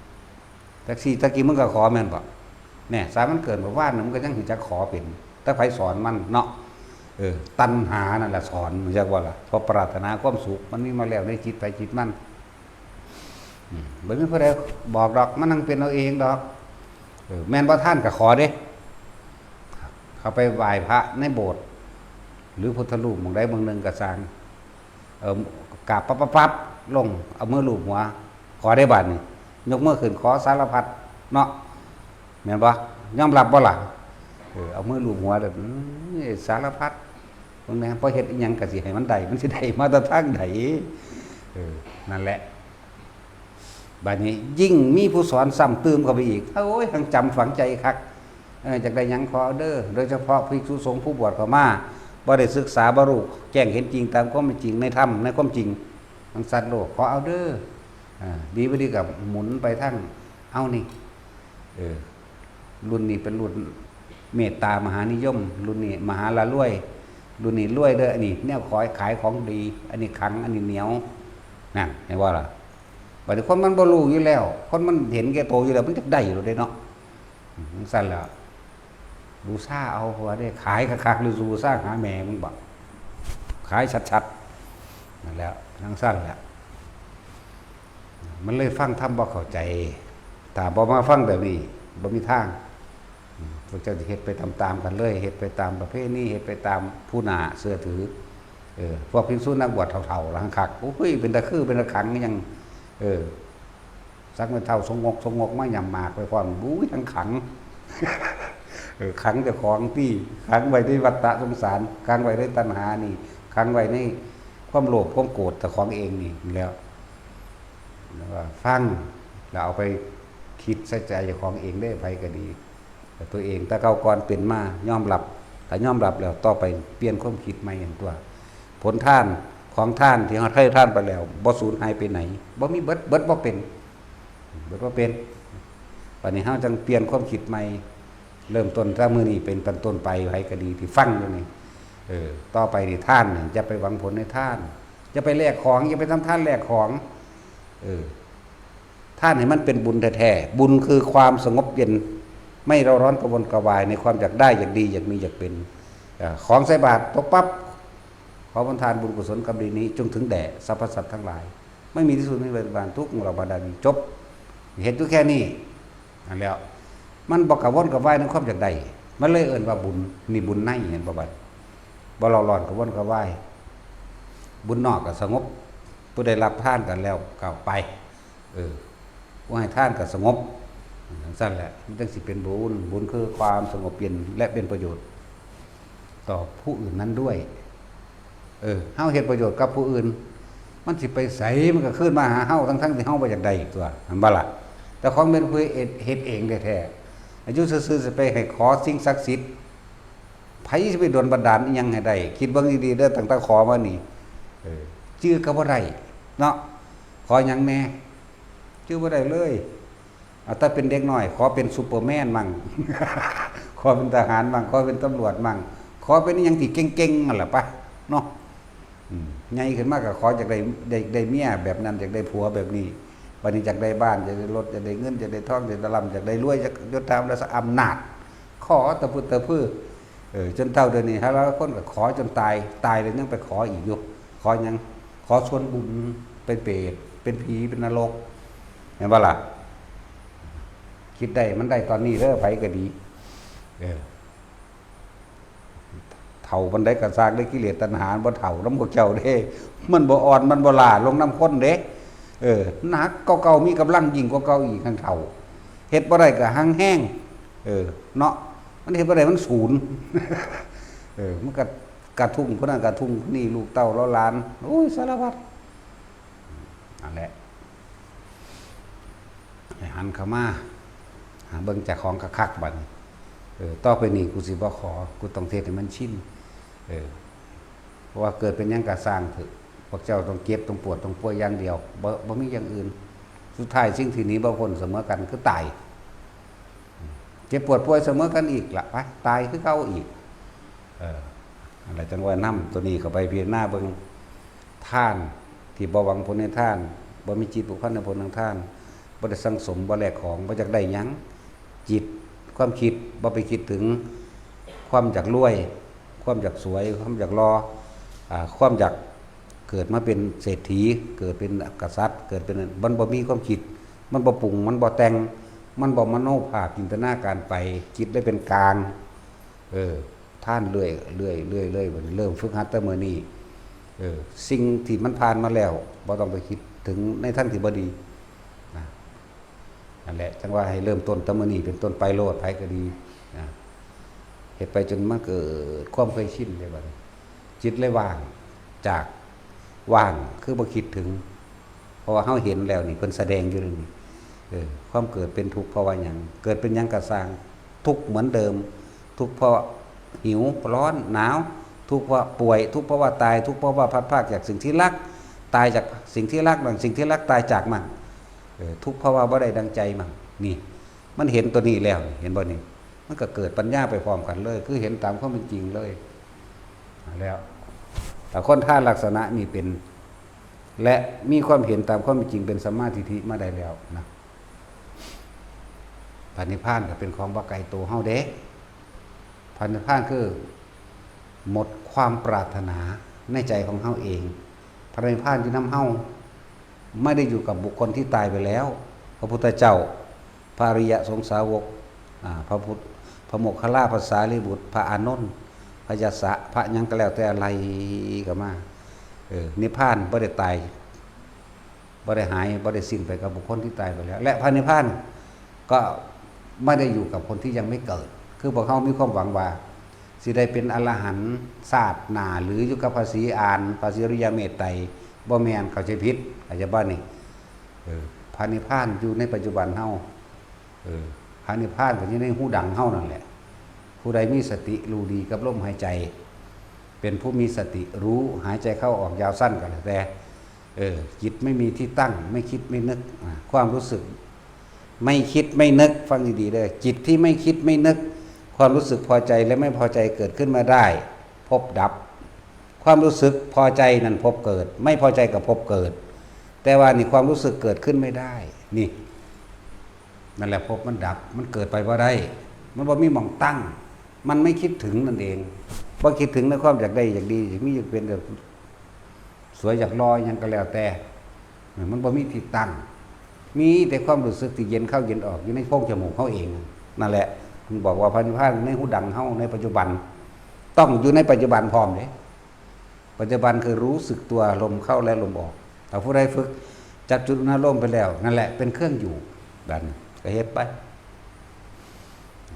จักซี่ ตะกี้มึงก็ขอแม่นบ่ แหน่ สามันเกิดเมื่อวานน่ะ มันก็ยังรู้จักขอเป็น แต่ไผสอนมันเนาะ เออ ตัณหานั่นแหละสอน รู้จักบ่ล่ะ เพราะปรารถนาความสุข มันมีมาแล้วในจิตไผจิตมัน อืม บ่มีผู้ใดบอกดอก มันนั่งเป็นเอาเองดอก เออ แม่นบ่ทานก็ขอเด้ เข้าไปไหว้พระในโบสถ์ หรือพุทธรูปหม่องใดหม่องหนึ่งก็ซ่าง เออ กราบปั๊บปั๊บปั๊บลง เอามือลูบหัว ขอได้บาดนี้ ยกมือขึ้นขอสารพัดเนาะ แม่นบ่ ยอมรับบ่ล่ะ เออ เอามือลูบหัวแบบ อืม สารพัด เบิ่งแหน่ พอเฮ็ดอิหยังก็สิให้มันได้ มันสิได้มาแต่ทางใด เออ นั่นแหละ บัดนี้ยิ่งมีผู้สอนซ้ำเติมเข้าไปอีก โอ้ย ทั้งจำฝังใจคัก เออ อยากได้หยังขอเอาเด้อ โดยเฉพาะภิกษุสงฆ์ผู้บวชเข้ามา บ่ได้ศึกษา บ่รู้แจ้งเห็นจริงตามความเป็นจริงในธรรม ในความจริง มันสัตว์โลก ขอเอาเด้อ อ่า ดีบ่ดีก็หมุนไปทาง เอานี่ เออ รุ่นนี้เป็นรุ่นเมตตามหานิยม รุ่นนี้มหาละรวย รุ่นนี้รวยเด้อ อันนี้แนวขอยขายของดี อันนี้ขัง อันนี้เหนียว นั่น เห็นบ่ล่ะ บัดนี้คนมันบ่รู้อยู่แล้ว คนมันเห็นแก่โตอยู่แล้ว มันจักได้โลดเด้เนาะ อืม จั่งซั้นแหละ บูชาเอา เพราะว่าได้ขายคักๆ หรือบูชาหาแม่มึงบ่ ขายชัดๆ นั่นแหละ จั่งซั้นแหละ มันเลยฟังธรรมบ่เข้าใจ ถ้าบ่มาฟังแบบนี้ บ่มีทาง อืม พวกเจ้าสิเฮ็ดไปตามๆ กันเลย เฮ็ดไปตามประเพณี เฮ็ดไปตามผู้น่าเชื่อถือ เออ พวกภิกษุนักบวชเฒ่าๆ ล่ะคัก โอ้ย เป็นตาคือ เป็นตาขังยัง เออ สักแม่นเฒ่าสงก สงกมาหย่ำหมากไปพร้อม อุ้ย ทั้งขัง เออ ขังเจ้าของตี้ ขังไว้ในวัฏฏะสงสาร ขังไว้ในตัณหานี่ ขังไว้ในความโลภ ความโกรธเจ้าของเองนี่แหล้ว แล้วก็ฟัง แล้วเอาไปคิดใส่ใจเจ้าของเองเด้อ ไผก็ดี แต่ตัวเอง แต่เก่าก่อนเป็นมา ยอมรับ ถ้ายอมรับแล้ว ต่อไปเปลี่ยนความคิดใหม่หั่นตั๊ว ผลทานของทานที่เฮาให้ทานไปแล้ว บ่สูญหายไปไหน บ่มีเบิด เบิดบ่เป็น เบิดบ่เป็น บัดนี้เฮาจั่งเปลี่ยนความคิดใหม่ เริ่มต้นจากมื้อนี้เป็นต้นไป ไผก็ดีที่ฟังอยู่นี่ เออ ต่อไปนี่ทานนี่ อย่าไปหวังผลในทาน อย่าไปแลกของ อย่าไปทำทานแลกของ เออ ทานให้มันเป็นบุญแท้ๆ บุญคือความสงบเย็น ไม่เร่าร้อนกระวนกระวายในความอยากได้ อยากดี อยากมี อยากเป็น เอ่อ ของใส่บาตรตกปั๊บ ขอผลทานบุญกุศลกรรมดีนี้ จงถึงแด่สรรพสัตว์ทั้งหลาย ไม่มีที่สุด ไม่มีบริบาลทุกข์ของเราบรรดานี้ จบ เฮ็ดอยู่แค่นี้ นั่นแหล้ว มันบ่กระวนกระวายในความอยากได้ มันเลยเอิ้นว่าบุญ นี่บุญใน เห็นบ่บัด บ่เร่าร้อนกระวนกระวาย บุญนอกก็สงบ ผู้ได้รับทานกันแล้วก็ไป เออ ผู้ให้ทานก็สงบ จั่งซั้นแหละ มันจั่งสิเป็นบุญ บุญคือความสงบเย็น และเป็นประโยชน์ต่อผู้อื่นนั้นด้วย เออ เฮาเฮ็ดประโยชน์กับผู้อื่น มันสิไปไส มันก็คืนมาหาเฮา ทั้งๆที่เฮาบ่อยากได้ตั๊ว แม่นบ่ล่ะ แต่ของเป็นผู้เฮ็ด เฮ็ดเองแท้ๆ อยู่ซื่อๆ สิไปให้ขอสิ่งศักดิ์สิทธิ์ ไผสิไปดลบันดาลอิหยังให้ได้ คิดเบิ่งดีๆ เด้อ ตั้งแต่ขอมานี่ เออ จื่อก็บ่ได้ เนาะ ขอหยังแหน่ จื่อบ่ได้เลย เอาแต่เป็นเด็กน้อย ขอเป็นซูเปอร์แมนมั่ง ขอเป็นทหารมั่ง ขอเป็นตำรวจมั่ง ขอเป็นอิหยังที่เก่งๆ นั่นแหละปะ เนาะ อืม ใหญ่ขึ้นมาก็ขออยากได้ ได้ ได้เมียแบบนั้น อยากได้ผัวแบบนี้ บัดนี้อยากได้บ้าน อยากได้รถ อยากได้เงิน อยากได้ทอง อยากได้ร่ำ อยากได้รวย อยากยศถาบรรดาศักดิ์อำนาจ ขอตะพึดตะพือ เออ จนเฒ่าเดี๋ยวนี้ หลายๆ คนก็ขอจนตาย ตายแล้วยังไปขออีกอยู่ ขอหยัง ขอส่วนบุญ เป็นเปรต เป็นผี เป็นนรก เห็นบ่ล่ะ คิดได้ มันได้ตอนนี้เด้อ ไผก็ดี เออ เฒ่าปานใดก็ซ่างเด้อ กิเลสตัณหามันบ่เฒ่านำพวกเจ้าเด้ มันบ่อ่อน มันบ่ล้าลงนำคนเด้ เออ หนักกว่าเก่า มีกำลังยิ่งกว่าเก่าอีก หั่นเฒ่า เฮ็ดบ่ได้ก็หั่งแฮง เออ เนาะ มันเฮ็ดบ่ได้ มันสูญ เออ มันก็กระทุ้งผู้นั้น กระทุ้งผู้นี้ ลูกเต้าเหล่าหลาน โอ้ย สารพัด นั่นแหละ ให้หันเข้ามา หาเบิ่งเจ้าของคักๆ บัดนี้ เออ ต่อไปนี้กูสิบ่ขอ กูต้องเฮ็ดให้มันชิน เออ เพราะว่าเกิดเป็นหยังก็ซ่างเถอะ พวกเจ้าต้องเจ็บ ต้องปวด ต้องป่วยอย่างเดียว บ่ บ่มีอย่างอื่น สุดท้ายสิ่งที่หนีบ่พ้นเสมอกันคือตาย เจ็บปวดป่วยเสมอกันอีกละ ไป ตายคือเก่าอีก เออ นั่นแหละ จั่งว่านำตัวนี้เข้าไปพิจารณาเบิ่ง ทานที่บ่หวังผลในทาน บ่มีจิตผูกพันในผลทางทาน บ่ได้สั่งสม บ่แลกของ บ่อยากได้หยัง จิต ความคิด บ่ไปคิดถึงความอยากรวย ความอยากสวย ความอยากหล่อ อ่า ความอยากเกิดมาเป็นเศรษฐี เกิดเป็นกษัตริย์ เกิดเป็น มันบ่มีความคิด มันบ่ปรุง มันบ่แต่ง มันบ่มโนภาพจินตนาการไป จิตได้เป็นกลาง เออ ผ่านเรื่อยเรื่อยเรื่อยเรื่อยบัดนี้เริ่มฝึกหัดแต่มื้อนี้ เออ สิ่งที่มันผ่านมาแล้วบ่ต้องไปคิดถึงในทางที่บ่ดีนะ นั่นแหละ จั่งว่าให้เริ่มต้นแต่มื้อนี้เป็นต้นไปโลด ไผก็ดีนะ เฮ็ดไปจนมันเกิดความเคยชินเลยบัดนี้ จิตเลยว่างจากว่าง คือบ่คิดถึง เพราะว่าเฮาเห็นแล้วนี่ เพิ่นแสดงอยู่นี่ เออ ความเกิดเป็นทุกข์เพราะว่าหยัง เกิดเป็นหยังก็ซ่าง ทุกข์เหมือนเดิม ทุกข์เพราะหิว ร้อน หนาว ทุกข์เพราะป่วย ทุกข์เพราะว่าตาย ทุกข์เพราะว่าพลัดพรากจากสิ่งที่รัก ตายจากสิ่งที่รัก ดังสิ่งที่รักตายจากมัน เออ ทุกข์เพราะว่าบ่ได้ดังใจมัน นี่ มันเห็นตัวนี้แล้ว เห็นบ่นี่ มันก็เกิดปัญญาไปพร้อมกันเลย คือเห็นตามความเป็นจริงเลย แล้ว ถ้าคนท่านลักษณะนี้เป็น และมีความเห็นตามความเป็นจริงเป็นสัมมาทิฏฐิมาได้แล้วนะ พระนิพพานก็เป็นของบ่ไกลตัวเฮาเด้ พระนิพพานคือหมดความปรารถนาในใจของเฮาเอง พระนิพพานอยู่นำเฮา ไม่ได้อยู่กับบุคคลที่ตายไปแล้ว พระพุทธเจ้า พระอริยสงสาวก อ่า พระพุทธ พระโมคคัลลา พระสารีบุตร พระอานนท์ พระยสสะ พระหยังก็แล้วแต่ไล่เข้ามา เออ นิพพานบ่ได้ตาย บ่ได้หาย บ่ได้สิ้นไปกับบุคคลที่ตายไปแล้ว และพระนิพพานก็ไม่ได้อยู่กับคนที่ยังไม่เกิด คือพวกเฮามีความหวังว่า สิได้เป็นอรหันต์ชาติหน้า หรืออยู่กับพระศรีอาน พระศรีอริยเมตไตร บ่แม่น เข้าใจผิด เข้าใจบ่นี่ เออ พระนิพพานอยู่ในปัจจุบันเฮา เออ พระนิพพานก็อยู่ในหูดังเฮานั่นแหละ ผู้ใดมีสติรู้ดีกับลมหายใจ เป็นผู้มีสติรู้หายใจเข้าออกยาวสั้นก็แล้วแต่ เออ จิตไม่มีที่ตั้ง ไม่คิดไม่นึก อ่ะ ความรู้สึก ไม่คิดไม่นึก ฟังดีๆเด้อ จิตที่ไม่คิดไม่นึก ความรู้สึกพอใจและไม่พอใจเกิดขึ้นมาได้ ภพดับ ความรู้สึกพอใจนั่นภพเกิด ไม่พอใจก็ภพเกิด แต่ว่านี่ความรู้สึกเกิดขึ้นไม่ได้ นี่ นั่นแหละภพมันดับ มันเกิดไปบ่ได้ มันบ่มีหม่องตั้ง มันไม่คิดถึงนั่นเอง บ่คิดถึงในความอยากได้อยากดี อยากมีอยากเป็น อยากสวยอยากหล่อหยังก็แล้วแต่ มันบ่มีที่ตั้ง มีแต่ความรู้สึกที่เย็นเข้าเย็นออกอยู่ในโพรงจมูกเฮาเอง นั่นแหละ เพิ่นบอกว่าพระนิพพานในหูดังเฮาในปัจจุบัน ต้องอยู่ในปัจจุบันพร้อมเด้ ปัจจุบันคือรู้สึกตัวลมเข้าและลมออก ถ้าผู้ใดฝึกจับจุดอุณาโลมไปแล้ว นั่นแหละเป็นเครื่องอยู่ นั่นก็เฮ็ดไป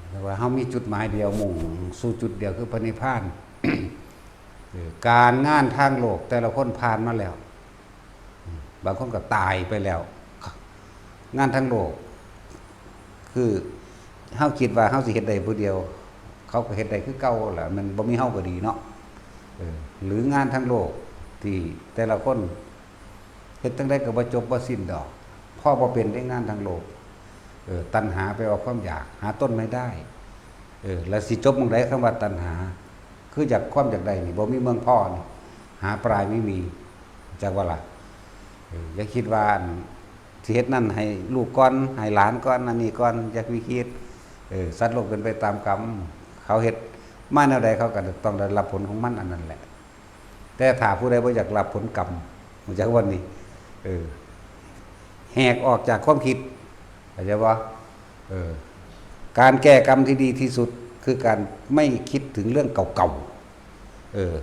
แต่ว่าเฮามีจุดหมายเดียว มุ่งสู่จุดเดียวคือพระนิพพาน เออ การงานทางโลกแต่ละคนผ่านมาแล้ว บางคนก็ตายไปแล้ว งานทางโลก คือเฮาคิดว่าเฮาสิเฮ็ดได้ผู้เดียว เขาก็เฮ็ดได้คือเก่าแหละ มันบ่มีเฮาก็ดีเนาะ เออ หรืองานทางโลกที่แต่ละคนเฮ็ดจั่งใดก็บ่จบบ่สิ้นดอก พอบ่เป็นได้งานทางโลก เออ ตัณหาแปลว่าความอยาก หาต้นไม่ได้ เออ แล้วสิจบหม่องใดคำว่าตัณหา คืออยาก ความอยากได้นี่บ่มีเมืองพอนี่ หาปลายไม่มี จักว่าล่ะ เออ อย่าคิดว่าอันสิเฮ็ดนั่นให้ลูกก่อน ให้หลานก่อน อันนี้ก่อน อย่าไปคิด เออ สัตว์โลกเป็นไปตามกรรม เขาเฮ็ดมาแนวใดเขาก็ต้องได้รับผลของมันอันนั้นแหละ แต่ถ้าผู้ใดบ่อยากรับผลกรรม รู้จักวันนี้ เออ แหกออกจากความคิด เข้าใจบ่ เออ การแก้กรรมที่ดีที่สุดคือการไม่คิดถึงเรื่องเก่าๆ เออ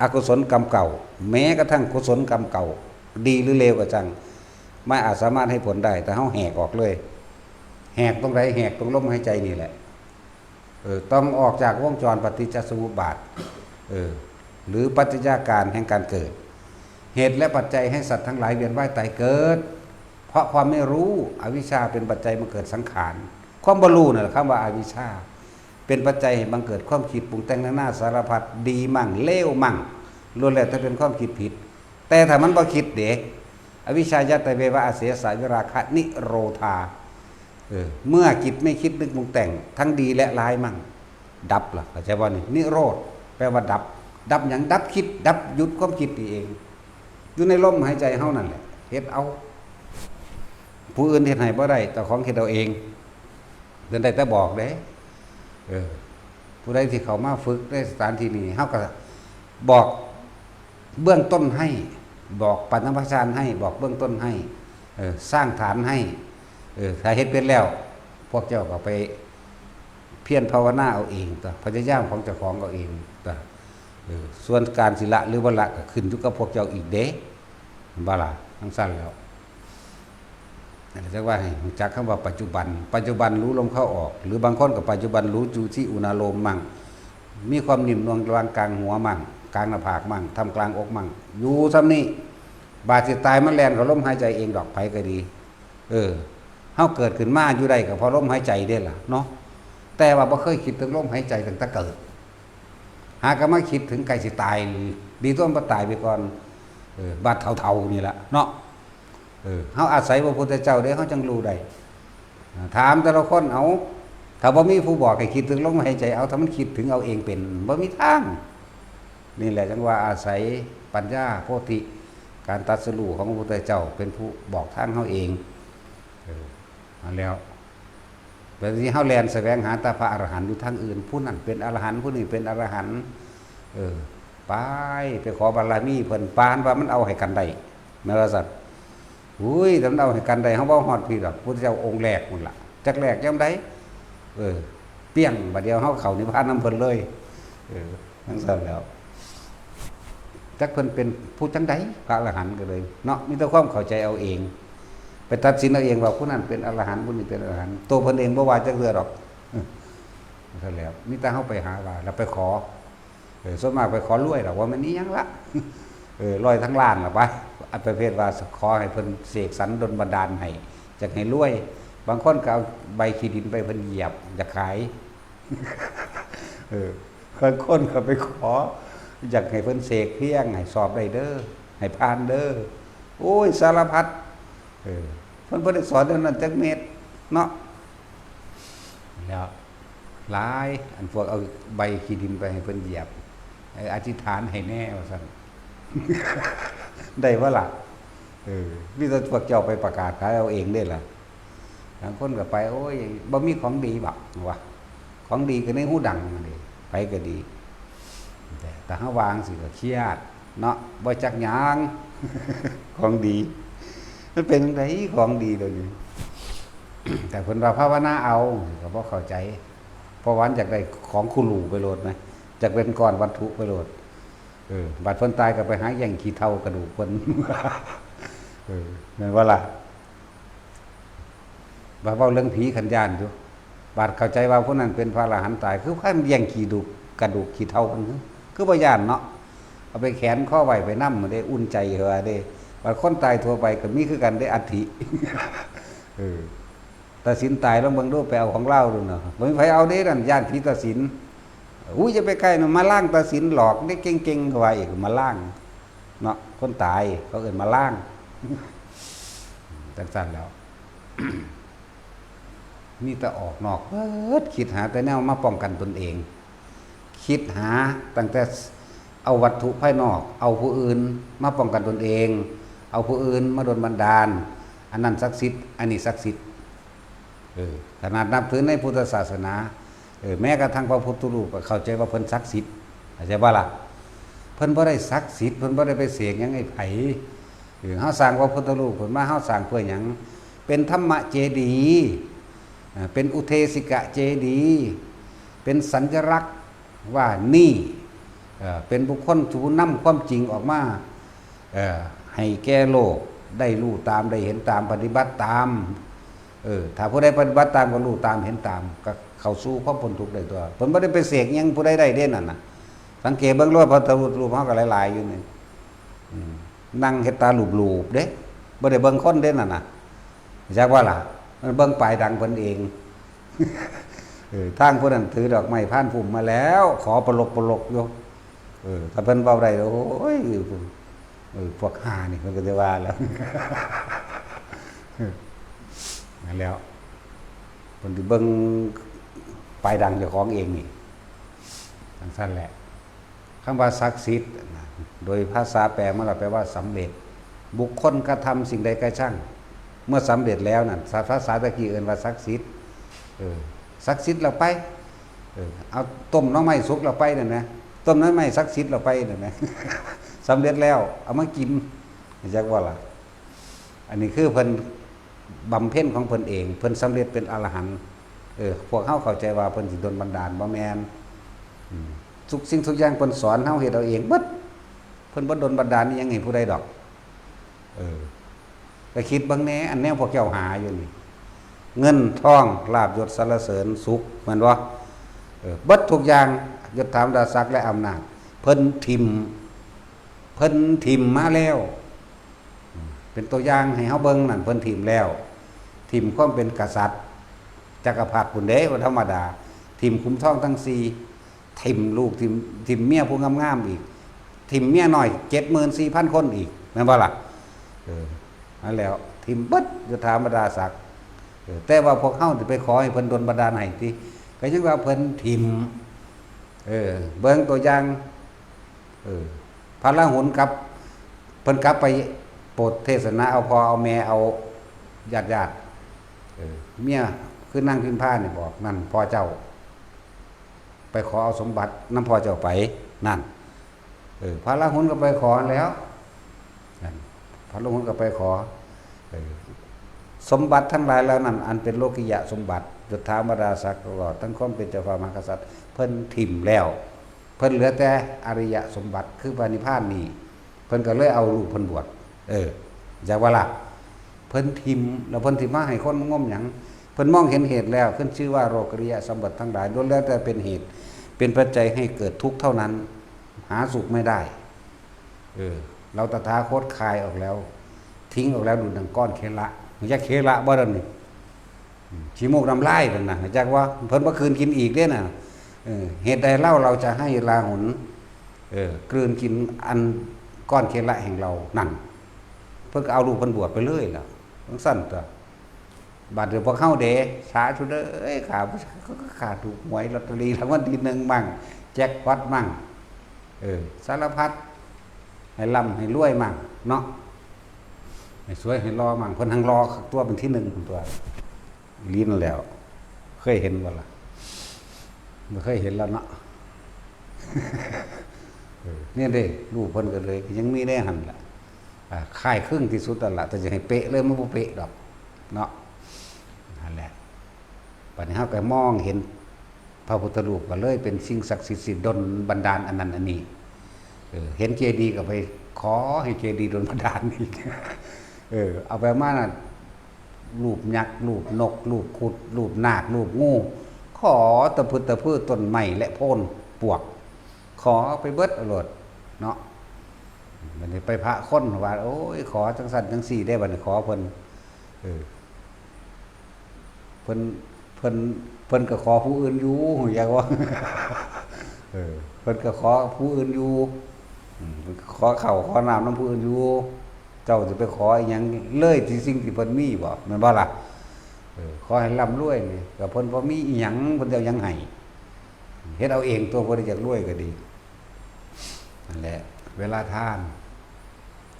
อกุศลกรรมเก่า แม้กระทั่งกุศลกรรมเก่า ดีหรือเลวก็จั่ง ไม่อาจสามารถให้ผลได้ แต่เฮาแหกออกเลย แหกตรงใด แหกตรงลมหายใจนี่แหละ เออ ต้องออกจากวงจรปฏิจจสมุปบาท เออ หรือปัจจัยาการแห่งการเกิด เหตุและปัจจัยให้สัตว์ทั้งหลายเวียนว่ายตายเกิด เพราะความไม่รู้ อวิชชาเป็นปัจจัยบังเกิดสังขาร ความบ่รู้นั่นแหละคำว่าอวิชชา เป็นปัจจัยให้บังเกิดความคิดปรุงแต่งนานาสารพัด ดีมั่งเลวมั่ง ล้วนแล้วแต่เป็นความคิดผิด แต่ถ้ามันบ่คิดเด้ อวิชชายะตะเววะอเสสะวิราคะนิโรธา เออ เมื่อจิตไม่คิดนึกปรุงแต่งทั้งดีและร้ายมั่ง ดับล่ะ เข้าใจบ่นี่ นิโรธ แปลว่าดับ ดับหยัง ดับคิด ดับหยุดความคิดนี่เอง อยู่ในลมหายใจเฮานั่นแหละ เฮ็ดเอา ผู้อื่นเฮ็ดให้บ่ได้ เจ้าของเฮ็ดเอาเอง เพิ่นได้แต่บอกเด้ เออ ผู้ใดที่เข้ามาฝึกในสถานที่นี้ เฮาก็บอกเบื้องต้นให้ บอกปฐมฌานให้ บอกเบื้องต้นให้ เออ สร้างฐานให้ เออ ถ้าเฮ็ดเป็นแล้ว พวกเจ้าก็ไป เพียรภาวนาเอาเองตัว พยายามของเจ้าของเอาเองตัว เออ ส่วนการสิละหรือบ่ละก็ขึ้นอยู่กับพวกเจ้าอีกเด้ เห็นบ่ล่ะ จั่งซั้นแล้ว นั่นแหละจั่งว่าให้รู้จักคำว่าปัจจุบัน ปัจจุบันรู้ลมเข้าออก หรือบางคนก็ปัจจุบันรู้อยู่ที่อุณาโลมมั่ง มีความนิ่มนวลระหว่างกลางหัวมั่ง กลางหน้าผากมั่ง ท่ามกลางอกมั่ง อยู่ส่ำนี้ บาดสิตายมันแล่นเข้าลมหายใจเองดอก ไผก็ดี เออ เฮาเกิดขึ้นมาอยู่ได้ก็เพราะลมหายใจเด้ล่ะเนาะ แต่ว่าบ่เคยคิดถึงลมหายใจตั้งแต่เกิด หากะมาคิดถึงใกล้สิตาย ดีตั๊วบ่ตายไปก่อน เออ บาดเฒ่าๆ นี่ล่ะเนาะ เออ เฮาอาศัยพระพุทธเจ้าเด้ เฮาจั่งรู้ได้ อ่า ถามแต่ละคน เอา ถ้าบ่มีผู้บอกให้คิดถึงลมหายใจ เอา ถ้ามันคิดถึงเอาเองเป็น บ่มีทาง นี่แหละจั่งว่าอาศัยปัญญาโพธิ การตรัสรู้ของพระพุทธเจ้าเป็นผู้บอกทางเฮาเอง เออ เอาแล้ว แบบนี้เฮาแล่นแสวงหาแต่พระอรหันต์อยู่ทางอื่น ผู้นั้นเป็นอรหันต์ ผู้นี้เป็นอรหันต์ เออ ไป ไปขอบารมีเพิ่น ปานว่ามันเอาให้กันได้ แม่นว่าซั่น อุ้ย แต่มันเอาให้กันได้ เฮาบ่ฮอดพี้ดอก พุทธเจ้าองค์แรกพุ้นล่ะ จักแรกยามใด เออ เปี้ยง บัดเดียวเฮาเข้านิพพานนำเพิ่นเลย เออ จั่งซั้นแล้ว จักเพิ่นเป็นผู้จั่งใด พระอรหันต์ก็เลย เนาะ มีแต่ความเข้าใจเอาเอง ไปตัดสินเอาเองว่าผู้นั้นเป็นอรหันต์ ผู้นี้เป็นอรหันต์ ตัวเพิ่นเองบ่ว่าจักเทื่อดอก เออ จั่งซั้นแล้ว มีแต่เฮาไปหาว่า แล้วไปขอ เออ ส่วนมากไปขอรวยดอก ว่ามันอีหยังละ เออ รวยทั้งล้านล่ะไป อันประเภทว่าขอให้เพิ่นเสกสรรดลบันดาลให้ อยากให้รวย บางคนก็เอาใบขี้ดินไปเพิ่นเหยียบ อยากขาย เออ บางคนก็ไปขอ อยากให้เพิ่นเสกเพียง ให้สอบได้เด้อ ให้ผ่านเด้อ โอ้ย สารพัด เออ เพิ่นบ่ได้สอนเรื่องนั้นจักเม็ดเนาะ แล้ว หลาย อันพวกเอาใบขี้ดินไปให้เพิ่นเหยียบ เออ อธิษฐานให้แน่ว่าซั่น ได้บ่ล่ะ เออ มีแต่พวกเจ้าไปประกาศขายเอาเองเด้ล่ะ บางคนก็ไป โอ้ย บ่มีของดีบัก ว่า ของดีก็ในหูดังนั่นเอง ไปก็ดี แต่ แต่เฮาวางสิก็เครียดเนาะ บ่จักหยัง ของดี มันเป็นจั่งใดของดีเดี๋ยวนี้ แต่เพิ่นว่าภาวนาเอา ก็บ่เข้าใจ เพราะว่าอยากได้ของคู่หลู่ไปโลดนะ อยากเป็นก้อนวัตถุไปโลด เออ บัดเพิ่นตายก็ไปหาแย่งขี้เถ้ากระดูกเพิ่น เออ แม่นบ่ล่ะ บาดเว้าเรื่องผีคันย้านอยู่ บาดเข้าใจว่าผู้นั้นเป็นพระอรหันต์ตาย คือคันแย่งขี้ดูก กระดูกขี้เถ้าเพิ่น คือ คือบ่ย้านเนาะ เอาไปแขวนคอไว้ไปนำเด้ อุ่นใจว่าเด้ บาดคนตายทั่วไปก็มีคือกันเด้ อัฐิ เออ ตาสินตายลองเบิ่งดู ไปเอาของลาวดูเนาะ บ่มีไผเอาเด้นั่น ย้านผีตาสิน อุ้ย อย่าไปใกล้นะ มาล้างตาสินหลอกเด้ เก่งๆ ก็ว่าอีก มาล้าง เนาะ คนตายเขาเอิ้นมาล้าง จั่งซั้นแล้ว มีแต่ออกนอกเบิด คิดหาแต่แนวมาป้องกันตนเอง คิดหาตั้งแต่เอาวัตถุภายนอก เอาผู้อื่นมาป้องกันตนเอง เอาผู้อื่นมาดลบันดาล อันนั้นศักดิ์สิทธิ์ อันนี้ศักดิ์สิทธิ์ เออ ขนาดนับถือในพุทธศาสนา เออ แม้กระทั่งพระพุทธรูปก็เข้าใจว่าเพิ่นศักดิ์สิทธิ์ เข้าใจบ่ล่ะ เพิ่นบ่ได้ศักดิ์สิทธิ์ เพิ่นบ่ได้ไปเสกหยังให้ไผ เออ เฮาสร้างพระพุทธรูปขึ้นมา เฮาสร้างเพื่อหยัง เป็นธรรมเจดีย์ อ่า เป็นอุเทสิกะเจดีย์ เป็นสัญลักษณ์ว่านี่ เอ่อ เป็นบุคคลผู้นำความจริงออกมา เอ่อ ให้แก่โลกได้รู้ตาม ได้เห็นตาม ปฏิบัติตาม เออ ถ้าผู้ใดปฏิบัติตามก็รู้ตาม เห็นตาม ก็เข้าสู่ความพ้นทุกข์ได้ตั๊ว เพิ่นบ่ได้ไปเสกหยังผู้ใดได้เด้นั่นน่ะ สังเกตเบิ่งโลด พระพุทธรูปเฮาก็หลายๆ อยู่นี่ อืม นั่งเฮ็ดตาหลูบๆ เด้ บ่ได้เบิ่งคนเด้นั่นน่ะ จักว่าล่ะ มันเบิ่งปลายดังเพิ่นเอง เออ ทางผู้นั้นถือดอกไม้พานพุ่มมาแล้ว ขอปลกๆ อยู่ เออ ถ้าเพิ่นเว้าได้ โอ้ย เออ พวกห่านี่ เพิ่นก็สิว่าแล้ว นั่นแหล้ว เพิ่นสิเบิ่งปลายดังเจ้าของเองนี่ จั่งซั้นแหละ คำว่าศักดิ์สิทธิ์นะ โดยภาษาแปลมาแล้วแปลว่าสำเร็จ บุคคลกระทำสิ่งใดก็ช่าง เมื่อสำเร็จแล้วนั่น ภาษาตะกี้เอิ้นว่าศักดิ์สิทธิ์ เออ ศักดิ์สิทธิ์แล้วไป เออ เอาต้มหน่อไม้สุกแล้วไปนั่นนะ ต้มหน่อไม้ศักดิ์สิทธิ์แล้วไปนั่นนะ สำเร็จแล้ว เอามากิน จักว่าล่ะ อันนี้คือเพิ่นบำเพ็ญของเพิ่นเอง เพิ่นสำเร็จเป็นอรหันต์ เออ พวกเฮาเข้าใจว่าเพิ่นสิดลบันดาล บ่แม่น อืม ทุกสิ่งทุกอย่างเพิ่นสอนเฮาเฮ็ดเอาเองเบิด เพิ่นบ่ดลบันดาลอิหยังให้ผู้ใดดอก เออ ก็คิดเบิ่งแหน่ อันแนวพวกเจ้าหาอยู่นี่ เงินทอง ลาภยศ สรรเสริญสุข แม่นบ่ เออ เบิดทุกอย่าง ยศถาบรรดาศักดิ์และอำนาจ เพิ่นถิ่ม เพิ่นถิ่มมาแล้ว เป็นตัวอย่างให้เฮาเบิ่งนั่น เพิ่นถิ่มแล้ว ถิ่มความเป็นกษัตริย์ จักรพรรดิพุ้นเด้ บ่ธรรมดา ถิ่มขุมทองทั้งสี่ ถิ่มลูก ถิ่ม ถิ่มเมียผู้งามๆอีก ถิ่มเมียน้อย เจ็ดหมื่นสี่พันคนอีก แม่นบ่ล่ะ เออ นั่นแหล้ว ถิ่มเบิด ยศถาบรรดาศักดิ์ เออ แต่ว่าพวกเฮาสิไปขอให้เพิ่นดลบันดาลให้ติ ก็ยังว่าเพิ่นถิ่ม เออ เบิ่งตัวอย่าง เออ พระราหุลกลับ เพิ่นกลับไปโปรดเทศนา เอาพ่อเอาแม่ เอาญาติๆ เออ เมียคือนางพิมพานี่บอก นั่นพ่อเจ้า ไปขอเอาสมบัตินำพ่อเจ้าไป นั่น เออ พระราหุลก็ไปขอแล้ว นั่น พระราหุลก็ไปขอ เออ สมบัติทั้งหลายเหล่านั้น อันเป็นโลกิยะสมบัติ ยศถาบรรดาศักดิ์ตลอดทั้งความเป็นเจ้าฟ้ามหากษัตริย์ เพิ่นถิ่มแล้ว เพิ่นเหลือแต่อริยสมบัติ คือพระนิพพานนี่ เพิ่นก็เลยเอาลูกเพิ่นบวช เออ จักว่าล่ะ เพิ่นถิ่ม แล้วเพิ่นสิมาให้คนมางมหยัง เพิ่นมองเห็นเหตุแล้ว ขึ้นชื่อว่าโลกิยะสมบัติทั้งหลาย ล้วนแล้วแต่เป็นเหตุ เป็นปัจจัยให้เกิดทุกข์เท่านั้น หาสุขไม่ได้ เออ เราตถาคตคายออกแล้ว ทิ้งออกแล้วดุจดังก้อนเคละ รู้จักเคละบ่เดี๋ยวนี้ อืม ขี้มูกน้ำลายนั่นน่ะ รู้จักบ่ เพิ่นบ่คืนกินอีกเด้น่ะ เออ เหตุใดเล่าเราจะให้ราหุล เออ กลืนกินอันก้อนเคละแห่งเรา นั่น เพิ่นก็เอาลูกเพิ่นบวชไปเลยล่ะ จั่งซั้นตั๊ว บัดเดี๋ยวพวกเฮาเด้ สาธุเด้อ ข้าพเจ้าก็ข้าถูกหวยลอตเตอรี่รางวัลที่หนึ่งมั่ง แจ็คพอตมั่ง เออ สารพัด ให้ร่ำให้รวยมั่ง เนาะ ให้สวยให้หล่อมั่ง เพิ่นหั่งหล่อคักตั๊ว เป็นที่หนึ่งตั๊ว อีหลีนั่นแหล้ว เคยเห็นบ่ล่ะ บ่เคยเห็นแล้วเนาะ เออ เนี่ยเด้ ลูกเพิ่นก็เลย ยังมีได้หั่นล่ะ อ่า คล้ายคลึงที่สุดนั่นล่ะ แต่จะให้เป๊ะเลยมันบ่เป๊ะดอก เนาะ นั่นแหละ บัดนี้เฮาก็มองเห็นพระพุทธรูปก็เลยเป็นสิ่งศักดิ์สิทธิ์สิดลบันดาลอันนั้นอันนี้ เออ เห็นเจดีย์ก็ไปขอให้เจดีย์ดลบันดาลอีก เออ เอาไปมาน่ะ รูปยักษ์ รูปนก รูปครุฑ รูปนาค รูปงู ขอตะพึดตะพือต้นไม้และโพนปวก ขอไปเบิดเอาโลด เนาะ บัดนี้ไปพระคนว่า โอ้ย ขอจั่งซั้นจั่งซี้ได้ บัดนี้ขอเพิ่น เออ เพิ่น เพิ่น เพิ่นก็ขอผู้อื่นอยู่ อยากว่า เออ เพิ่นก็ขอผู้อื่นอยู่ อืม เพิ่นก็ขอข้าวขอน้ำนำผู้อื่นอยู่ เจ้าสิไปขออิหยังเลยที่สิ่งที่เพิ่นมีบ่ แม่นบ่ล่ะ เออ ขอให้ร่ำรวยนี่ ก็เพิ่นบ่มีอิหยัง เพิ่นสิเอาหยังให้ เฮ็ดเอาเองตั๊ว บ่ได้อยากรวยก็ดี นั่นแหละ เวลาทาน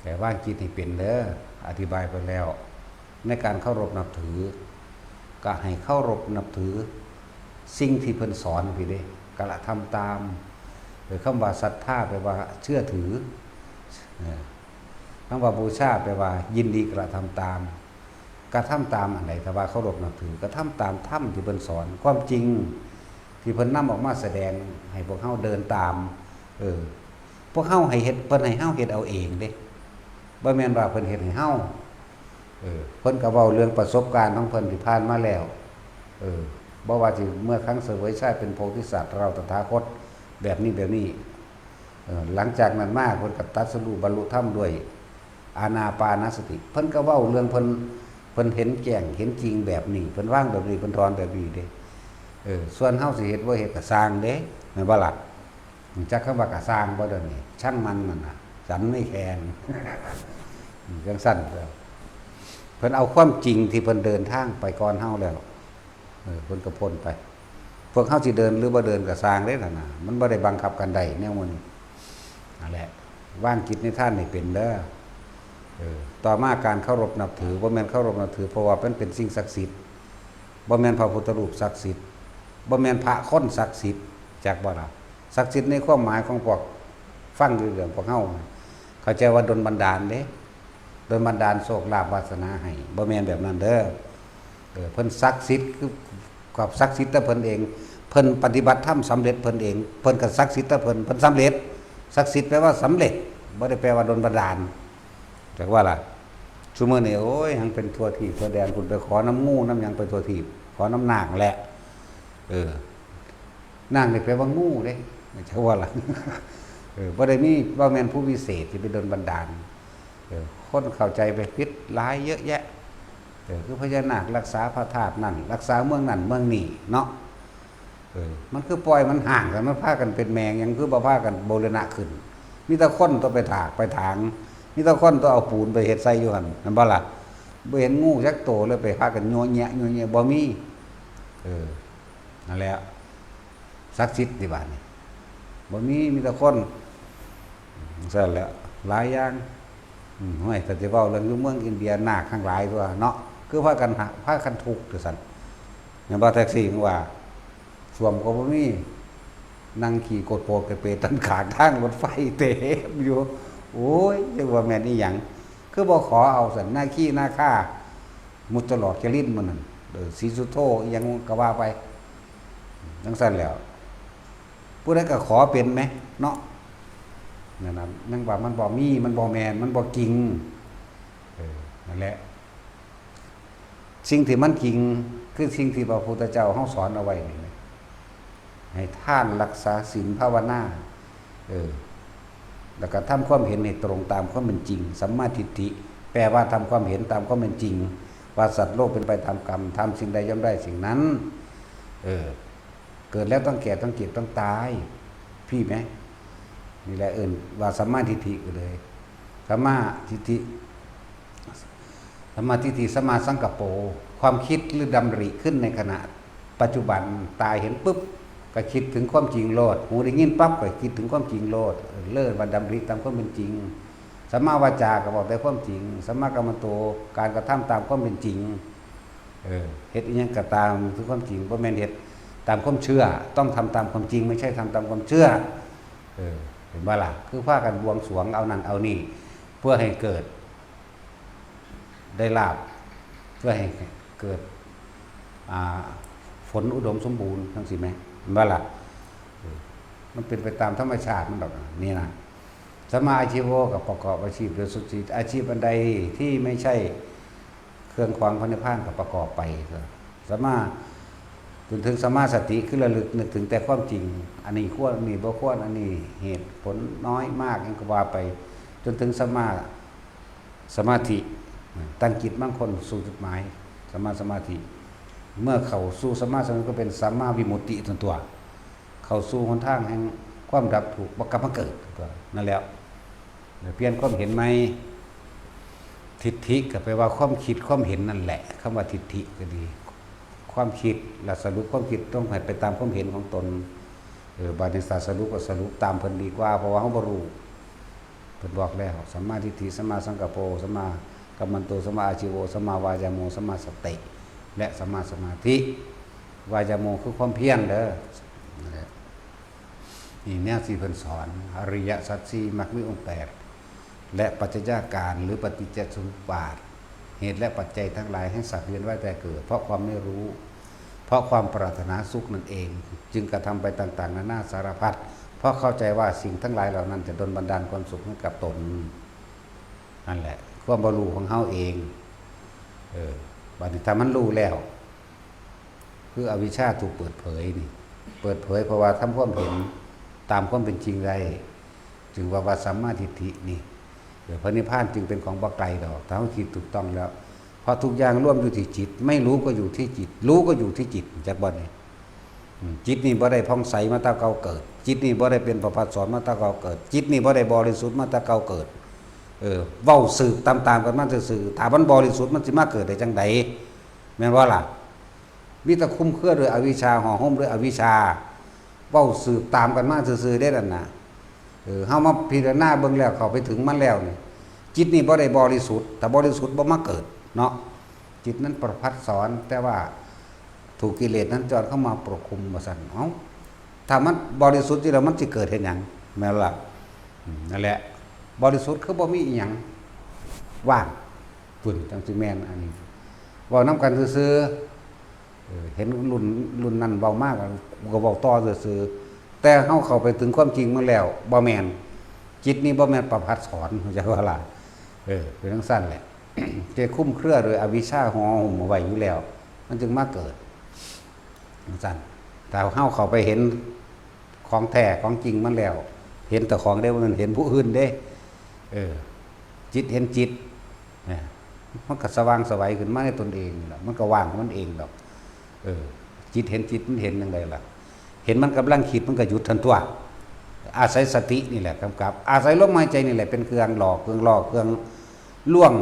แต่วางจิตให้เป็นเด้อ อธิบายไปแล้ว ในการเคารพนับถือ ก็ให้เคารพนับถือ สิ่งที่เพิ่นสอนพี้เด้ กระทำตาม เออ คำว่าศรัทธาแปลว่าเชื่อถือ เออ คำว่าบูชาแปลว่ายินดีกระทำตาม กระทำตามอันใด ถ้าว่าเคารพนับถือ กระทำตามธรรมที่เพิ่นสอน ความจริงที่เพิ่นนำออกมาแสดงให้พวกเฮาเดินตาม เออ พวกเฮาให้เฮ็ด เพิ่นให้เฮาเฮ็ดเอาเองเด้ บ่แม่นว่าเพิ่นเฮ็ดให้เฮา เออ เพิ่นก็เว้าเรื่องประสบการณ์ของเพิ่นที่ผ่านมาแล้ว เออ บ่ว่าสิเมื่อครั้งเสวยชาติเป็นโพธิสัตว์ เราตถาคตแบบนี้แบบนี้ เออ หลังจากนั้นมาเพิ่นก็ตรัสรู้บรรลุธรรมด้วยอานาปานสติ เพิ่นก็เว้าเรื่องเพิ่น เพิ่นเห็นแจ้งเห็นจริงแบบนี้ เพิ่นวางแบบนี้ เพิ่นถอนแบบนี้เด้ เออ ส่วนเฮาสิเฮ็ดบ่เฮ็ดก็ซ่างเด้ แม่นบ่ล่ะ จักคำว่ากะซ่างบ่เดี๋ยวนี้ ช่างมันนั่นน่ะ ฉันไม่แคร์ อืม จั่งซั้นเด้อ เพิ่นเอาความจริงที่เพิ่นเดินทางไปก่อนเฮาแล้ว เออ เพิ่นก็พ้นไป พวกเฮาสิเดินหรือบ่เดินก็ซ่างเด้นั่นน่ะ มันบ่ได้บังคับกันได้แนวหมู่นี้ นั่นแหละ วางจิตในทานให้เป็นเด้อ เออ ต่อมาการเคารพนับถือ บ่แม่นเคารพนับถือ เพราะว่ามันเป็นสิ่งศักดิ์สิทธิ์ บ่แม่นพระพุทธรูปศักดิ์สิทธิ์ บ่แม่นพระคนศักดิ์สิทธิ์ จักบ่ล่ะ ศักดิ์สิทธิ์ในความหมายของพวกฟังอยู่เรื่องพวกเฮา เข้าใจว่าดลบันดาลเด้ ดลบันดาลโชคลาภวาสนาให้ บ่แม่นแบบนั้นเด้อ เออ เพิ่นศักดิ์สิทธิ์คือ ก็ศักดิ์สิทธิ์แต่เพิ่นเอง เพิ่นปฏิบัติธรรมสำเร็จเพิ่นเอง เพิ่นก็ศักดิ์สิทธิ์แต่เพิ่น เพิ่นสำเร็จ ศักดิ์สิทธิ์แปลว่าสำเร็จ บ่ได้แปลว่าดลบันดาล จักว่าล่ะ ซุมื้อนี้ โอ้ย ยังเป็นทั่วทีปทั่วแดน คุณไปขอนำงูนำหยังไปทั่วทีป ขอนำนาคแหละ เออ นาคนี่แปลว่างูเด้ จักว่าล่ะ เออ บ่ได้มี บ่แม่นผู้วิเศษที่ไปดลบันดาล เออ คนเข้าใจไปผิดหลายเยอะแยะ เออ คือพญานาครักษาพระธาตุนั่น รักษาเมืองนั่นเมืองนี้เนาะ เออ มันคือปล่อยมันห่างกัน มันพากันเป็นแมง ยังคือบ่พากันบูรณะขึ้น มีแต่คนตัวไปถากไปถาง มีแต่คนตัวเอาปูนไปเฮ็ดใส่อยู่หั่น แม่นบ่ล่ะ บ่เห็นงูจักโตเลย ไปพากันยัวเยียะยัวเยียะ บ่มี เออ นั่นแหละ ศักดิ์สิทธิ์ที่บ้านนี่ บ่มี มีแต่คน ซั่นแหละ หลายอย่าง อืม ห้วย ถ้าสิเว้าเรื่องอยู่เมืองอินเดีย นาคทั้งหลายตัวเนาะ คือพากันหา พากันทุกข์จั่งซั่น แม่นบ่ แท็กซี่ มึงว่า ส้วมก็บ่มี นั่งขี้โกดโปดกระเปดตันขางทางรถไฟเต็มอยู่ โอ้ย เรียกว่าแม่นอีหยัง คือบ่ขอเอาซั่น นาคีนาคา มุจจลอดจรินมันนั่น เออ ศรีสุโธ อีหยังก็ว่าไป จั่งซั่นแหล้ว ผู้ใดก็ขอเป็นแหมเนาะ นั่นน่ะ ยังว่ามันบ่มี มันบ่แม่น มันบ่จริง เออ นั่นแหละ สิ่งที่มันจริง คือสิ่งที่พระพุทธเจ้าเฮาสอนเอาไว้นี่แหละ ให้ทาน รักษาศีล ภาวนา เออ แล้วก็ทำความเห็นให้ตรงตามความเป็นจริง สัมมาทิฏฐิ แปลว่าทำความเห็นตามความเป็นจริง ว่าสัตว์โลกเป็นไปตามกรรม ทำสิ่งใดย่อมได้สิ่งนั้น เออ เกิดแล้วต้องแก่ ต้องเจ็บ ต้องตาย พี่ไหม นี่แหละเอิ้นว่าสัมมาทิฏฐิก็เลย สัมมาทิฏฐิ สัมมาทิฏฐิ สัมมาสังกัปโป ความคิดหรือดำริขึ้นในขณะปัจจุบัน ตาเห็นปุ๊บ ก็คิดถึงความจริงโลด หูได้ยินปั๊บ ก็คิดถึงความจริงโลด เออ เลิศว่าดำริตามความเป็นจริง สัมมาวาจาก็บอกแต่ความจริง สัมมากัมมันโต การกระทำตามความเป็นจริง เออ เฮ็ดอิหยังก็ตามคือความจริง บ่แม่นเฮ็ดตามความเชื่อ ต้องทำตามความจริง ไม่ใช่ทำตามความเชื่อ เออ เห็นบ่ล่ะ คือพากันบวงสรวงเอานั่นเอานี่ เพื่อให้เกิด ได้ลาภ เพื่อให้เกิด อ่า ฝนอุดมสมบูรณ์จั่งซี้แหม เห็นบ่ล่ะ เออ มันเป็นไปตามธรรมชาติมันดอก นี่นะ สัมมาอาชีโว ก็ประกอบอาชีพโดยสุจริต อาชีพอันใดที่ไม่ใช่เครื่องขวางพระนิพพานก็ประกอบไป สัมมา จนถึงสัมมาสติ คือระลึกนึกถึงแต่ความจริง อันนี้ควร อันนี้บ่ควร อันนี้เหตุผลน้อยมาก หยังก็ว่าไป จนถึงสัมมาสมาธิ ตั้งจิตมั่นคงสู่จุดหมาย สัมมาสมาธิ เมื่อเข้าสู่สัมมาสมาธิก็เป็นสัมมาวิมุตติตันตัว เข้าสู่หนทางแห่งความดับทุกข์ บ่กลับมาเกิด นั่นแหละ เปลี่ยนความเห็นใหม่ ทิฏฐิก็แปลว่าความคิดความเห็นนั่นแหละ คำว่าทิฏฐิก็ดี ความคิด และสรุปความคิดต้องให้ไปตามความเห็นของตน เออ บาดนี้ถ้าสรุปก็สรุปตามเพิ่นดีกว่า เพราะว่าเฮาบ่รู้ เพิ่นบอกแล้ว สัมมาทิฏฐิ สัมมาสังกัปโป สัมมากัมมันโต สัมมาอาชีโว สัมมาวายาโม สัมมาสติ และสัมมาสมาธิ วายาโมคือความเพียรเด้อ นั่นแหละ นี่แนวที่เพิ่นสอน อริยสัจสี่ มรรคมีองค์แปด และปัจจัยาการหรือปฏิจจสมุปบาท เหตุและปัจจัยทั้งหลายให้สัตว์เวียนว่ายตายเกิด เพราะความไม่รู้ เพราะความปรารถนาสุขนั่นเอง จึงกระทำไปต่างๆ นานาสารพัด เพราะเข้าใจว่าสิ่งทั้งหลายเหล่านั้นจะดลบันดาลความสุขให้กับตน นั่นแหละ ความบ่รู้ของเฮาเอง เออ บัดนี้ถ้ามันรู้แล้ว คืออวิชชาถูกเปิดเผยนี่ เปิดเผยเพราะว่าทำความเห็นตามความเป็นจริงได้ จึงว่า ว่าสัมมาทิฏฐินี่ เออ พระนิพพานจึงเป็นของบ่ไกลดอก ถ้าเฮาคิดถูกต้องแล้ว เพราะทุกอย่างรวมอยู่ที่จิต ไม่รู้ก็อยู่ที่จิต รู้ก็อยู่ที่จิต จักบ่นี่ อืม จิตนี่บ่ได้ผ่องใสมาแต่เก่าเกิด จิตนี่บ่ได้เป็นประภัสสรมาแต่เก่าเกิด จิตนี่บ่ได้บริสุทธิ์มาแต่เก่าเกิด เออ เว้าสืบตามๆกันมาซื่อๆ ถ้ามันบริสุทธิ์มันสิมาเกิดได้จั่งใด แม่นบ่ล่ะ มีแต่คลุมเครือด้วยอวิชชา ห่อหุ้มด้วยอวิชชา เว้าสืบตามกันมาซื่อๆ เด้นั่นน่ะ เออ เฮามาพิจารณาเบิ่งแล้ว เข้าไปถึงมันแล้วนี่ จิตนี่บ่ได้บริสุทธิ์ ถ้าบริสุทธิ์บ่มาเกิดเนาะ จิตนั้นประภัสสร แต่ว่าถูกกิเลสนั้นจรเข้ามาปกคลุม ว่าซั่น เอ้า ถ้ามันบริสุทธิ์อยู่แล้วมันสิเกิดเฮ็ดหยัง แม่นล่ะ อืม นั่นแหละ บริสุทธิ์คือบ่มีอิหยังว่าง ปุ้น จั่งสิแม่น อันนี้ เว้านำกันซื่อ เออ เห็นรุ่น รุ่นนั้นเว้ามาก กูก็เว้าต่อซื่อๆ แต่เฮาเข้าไปถึงความจริงมันแล้ว บ่แม่น จิตนี่บ่แม่นประภัสสร เข้าใจบ่ล่ะ เออ เป็นจั่งซั้นแหละ จะคลุมเครือโดยอวิชชาห่อหุ้มเอาไว้อยู่แล้ว มันจึงมาเกิด จั่งซั้น ถ้าเฮาเข้าไปเห็นของแท้ของจริงมันแล้ว เห็นแต่ของเด้ บ่แม่นเห็นผู้อื่นเด้ เออ จิตเห็นจิต นะ มันก็สว่างไสวขึ้นมาในตนเองนี่แหละ มันก็ว่างของมันเองดอก เออ จิตเห็นจิตมันเห็นจั่งใดล่ะ เห็นมันกำลังคิดมันก็หยุดทันตัว อาศัยสตินี่แหละกำกับ อาศัยลมหายใจนี่แหละเป็นเครื่องหลอก เครื่องหลอก เครื่องลวง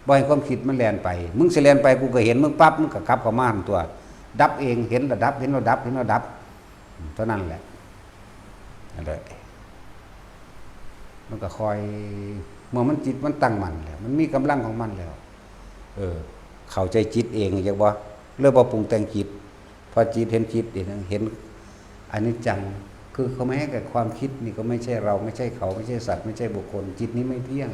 บ่ให้ความคิดมันแล่นไป มึงสิแล่นไปกูก็เห็นมึงปั๊บ มึงก็กลับเข้ามาหั้นตัว ดับเอง เห็นแล้วดับ เห็นแล้วดับ เห็นแล้วดับ เท่านั้นแหละ นั่นแหละ มันก็ค่อย เมื่อมันจิตมันตั้งมั่นแล้ว มันมีกำลังของมันแล้ว เออ เข้าใจจิตเอง จักบ่ เลยบ่ปรุงแต่งจิต พอจิตเห็นจิต เห็น เห็นอนิจจัง คือเขาไม่ให้กับความคิดนี่ก็ไม่ใช่เรา ไม่ใช่เขา ไม่ใช่สัตว์ ไม่ใช่บุคคล จิตนี้ไม่เที่ยง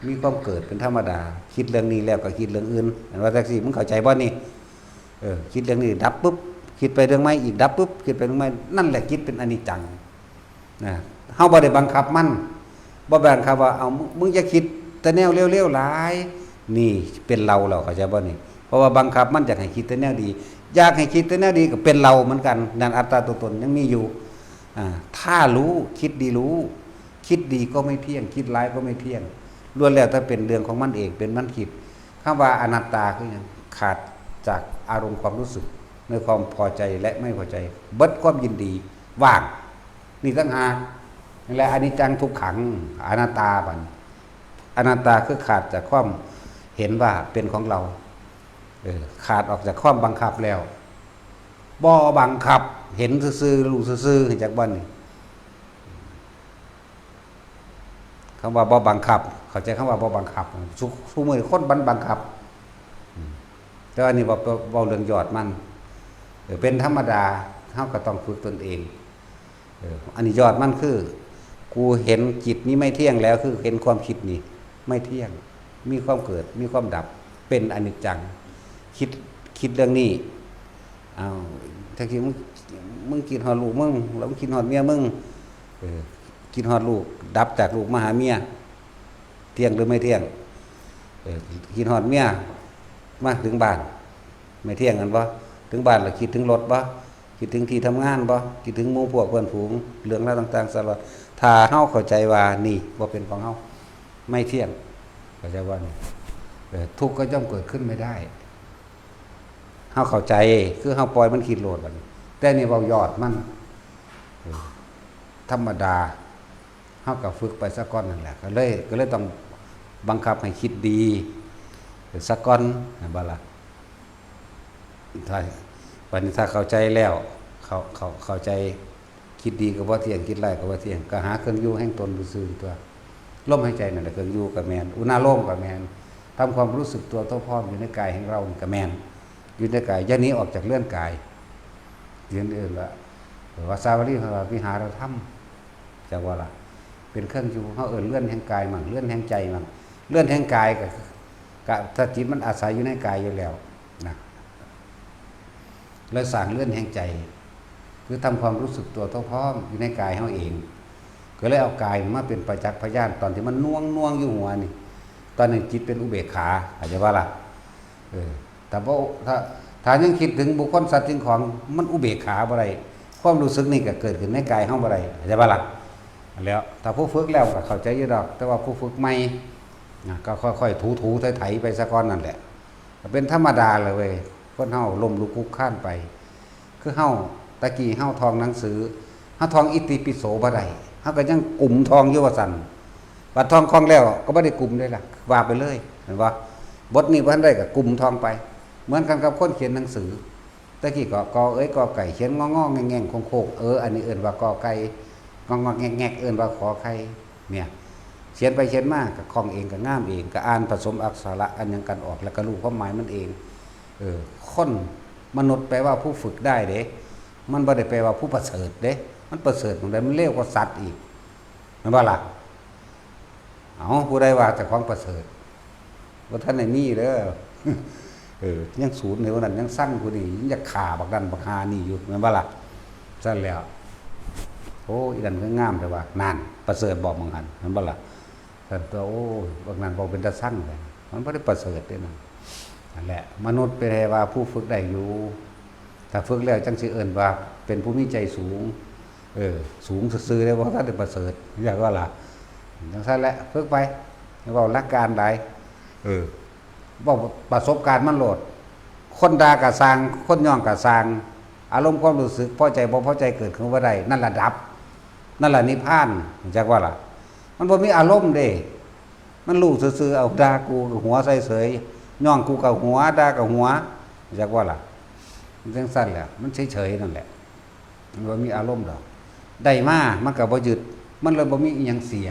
มีความเกิดเป็นธรรมดา คิดเรื่องนี้แล้วก็คิดเรื่องอื่น เห็นว่าแท็กซี่ มึงเข้าใจบ่นี่ เออ คิดเรื่องนี้ดับปุ๊บ คิดไปเรื่องใหม่อีกดับปุ๊บ คิดไปเรื่องใหม่ นั่นแหละจิตเป็นอนิจจัง นะ เฮาบ่ได้บังคับมัน บ่บังคับว่า เอา มึง มึงอย่าคิดแต่แนวเลวๆหลาย นี่เป็นเราแล้ว เข้าใจบ่นี่ เพราะว่าบังคับมันอยากให้คิดแต่แนวดี อยากให้คิดแต่แนวดีก็เป็นเราเหมือนกัน นั่นอัตตาตัวตนยังมีอยู่ อ่า ถ้ารู้ คิดดีรู้ คิดดีก็ไม่เที่ยง คิดร้ายก็ไม่เที่ยง ล้วนแล้วแต่เป็นเรื่องของมันเอง เป็นมันคิด คำว่าอนัตตาคือหยัง ขาดจากอารมณ์ความรู้สึกในความพอใจและไม่พอใจ เบิดความยินดี ว่าง นี่ต่างหาก นี่แหละอนิจจังทุกขัง อนัตตาบัดนี้ อนัตตาคือขาดจากความเห็นว่าเป็นของเรา เออ ขาดออกจากความบังคับแล้ว บ่บังคับ เห็นซื่อๆ รู้ซื่อๆ จักบ่นี่ คำว่าบ่บังคับ เข้าใจคำว่าบ่บังคับ ซุ ซุมื้อนี้คนมันบังคับ อืม แต่ว่านี่เว้า เว้าเรื่องยอดมัน เออ เป็นธรรมดา เฮาก็ต้องฝึกตนเอง เออ อันนี้ยอดมันคือ กูเห็นจิตนี้ไม่เที่ยงแล้ว คือเห็นความคิดนี่ไม่เที่ยง มีความเกิด มีความดับ เป็นอนิจจัง คิด คิดเรื่องนี้ เอา แท้จริงมึง มึงคิดฮอดลูกมึง แล้วมึงคิดฮอดเมียมึง เออ คิดฮอดลูก ดับจากลูกมาหาเมีย เที่ยงหรือไม่เที่ยง เออ คิดฮอดเมีย มาถึงบ้าน ไม่เที่ยงแม่นบ่ ถึงบ้านแล้วคิดถึงรถบ่ คิดถึงที่ทำงานบ่ คิดถึงหมู่พวกเพื่อนฝูง เรื่องราวต่างๆ สารพัด ถ้าเฮาเข้าใจว่านี่บ่เป็นของเฮา ไม่เที่ยง เข้าใจบ่นี่ เออ ทุกข์ก็ย่อมเกิดขึ้นไม่ได้ เฮาเข้าใจ คือเฮาปล่อยมันคิดโลดบัดนี้ แต่นี่เว้ายอดมัน เออ ธรรมดา เฮาก็ฝึกไปซะก่อนนั่นแหละ ก็เลย ก็เลยต้องบังคับให้คิดดีซะก่อน แม่นบ่ล่ะ ถ้า บัดนี้ถ้าเข้าใจแล้ว เข้า เข้า เข้าใจ คิดดีก็บ่เที่ยง คิดร้ายก็บ่เที่ยง ก็หาเครื่องอยู่แห่งตนซื่อๆ ตัว ลมหายใจนั่นแหละเครื่องอยู่ก็แม่น อุณาโลมก็แม่น ทำความรู้สึกตัวทั่วพร้อมอยู่ในกายแห่งเรานี่ก็แม่น อยู่ในกาย อย่าหนีออกจากเรือนกาย เรือนอื่นละ ภาษาบาลีเขาว่าวิหารธรรม จักบ่ล่ะ เป็นเครื่องอยู่ เฮาเอิ้นเรือนแห่งกายมั่ง เรือนแห่งใจมั่ง เรือนแห่งกายก็ ก็ถ้าจิตมันอาศัยอยู่ในกายอยู่แล้วนะ เลยสร้างเรือนแห่งใจ คือทำความรู้สึกตัวทั่วพร้อมอยู่ในกายเฮาเอง ก็เลยเอากายมาเป็นประจักษ์พยาน ตอนที่มันน่วงน่วงอยู่หัวนี่ ตอนนี้จิตเป็นอุเบกขา เข้าใจบ่ล่ะ เออ ถ้าบ่ ถ้า ถ้ายังคิดถึงบุคคลสัตว์สิ่งของ มันอุเบกขาบ่ได้ ความรู้สึกนี่ก็เกิดขึ้นในกายเฮาบ่ได้ เข้าใจบ่ล่ะ แล้วถ้าผู้ฝึกแล้วก็เข้าใจอยู่ดอก แต่ว่าผู้ฝึกใหม่นะ ก็ค่อยๆถูๆไถๆไปซะก่อนนั่นแหละ ก็เป็นธรรมดาเลยเว้ย คนเฮาล้มลุกคลุกคลานไป คือเฮา ตะกี้เฮาท่องหนังสือ เฮาท่องอิติปิโสบ่ได้ เฮาก็ยังกุมท่องอยู่ว่าซั่น บัดท่องคล่องแล้วก็บ่ได้กุมเด้ล่ะ ว่าไปเลย เห็นบ่ บทนี้บ่ทันได้ก็กุมท่องไป เหมือนกันกับคนเขียนหนังสือ ตะกี้ก็ กอเอ๋ย กอไก่ เขียนงองๆแง่งๆโค้งๆ เออ อันนี้เอิ้นว่ากอไก่ งองๆแงกๆเอิ้นว่าขอไข่ เนี่ย เขียนไปเขียนมาก็คล่องเอง ก็งามเอง ก็อ่านผสมอักขระอันหยังกันออก แล้วก็รู้ความหมายมันเอง เออ คน มนุษย์แปลว่าผู้ฝึกได้เด้ มันบ่ได้แปลว่าผู้ประเสริฐเด้ มันประเสริฐหม่องใด มันเลวกว่าสัตว์อีก แม่นบ่ล่ะ เอ้า ผู้ใดว่าเจ้าของประเสริฐ บ่ทันได้มีเด้อ เออ ยังสูนในวันนั้น ยังซังผู้นี้ ยังอยากฆ่าบักนั้นบักฮานี่อยู่ แม่นบ่ล่ะ? ซั่นแล้ว โอ้ อีนั่นคืองามแต่ว่า นั่น ประเสริฐบอกมึงหัน แม่นบ่ล่ะ? ซั่นตัว โอ้ บักนั้นบอกเป็นตาซังเลย มันบ่ได้ประเสริฐเด้นั่น นั่นแหละ มนุษย์เป็นแค่ว่าผู้ฝึกได้อยู่ ถ้าฝึกแล้วจังสิเอิ้นว่าเป็นผู้มีใจสูง เออ สูงซื่อๆ ได้ บ่ทันได้ประเสริฐ อยากว่าล่ะ จังซั่นแหละ ฝึกไป เว้าหลักการหลาย เออ เว้าประสบการณ์มันโลด คนด่ากะซ่าง คนย่องกะซ่าง อารมณ์ความรู้สึกพอใจบ่พอใจเกิดขึ้นบ่ได้ นั่นล่ะดับ นั่นล่ะนิพพาน จักว่าล่ะ มันบ่มีอารมณ์เด้ มันรู้ซื่อๆ เอาด่ากูกะหัวใส่เสย ย่องกูกะหัว ด่ากะหัว จักว่าล่ะ มันจังซั่นแหละ มันเฉยๆ นั่นแหละ มันบ่มีอารมณ์ดอก ได้มา มันกะบ่ยึด มันเลยบ่มีอิหยังเสีย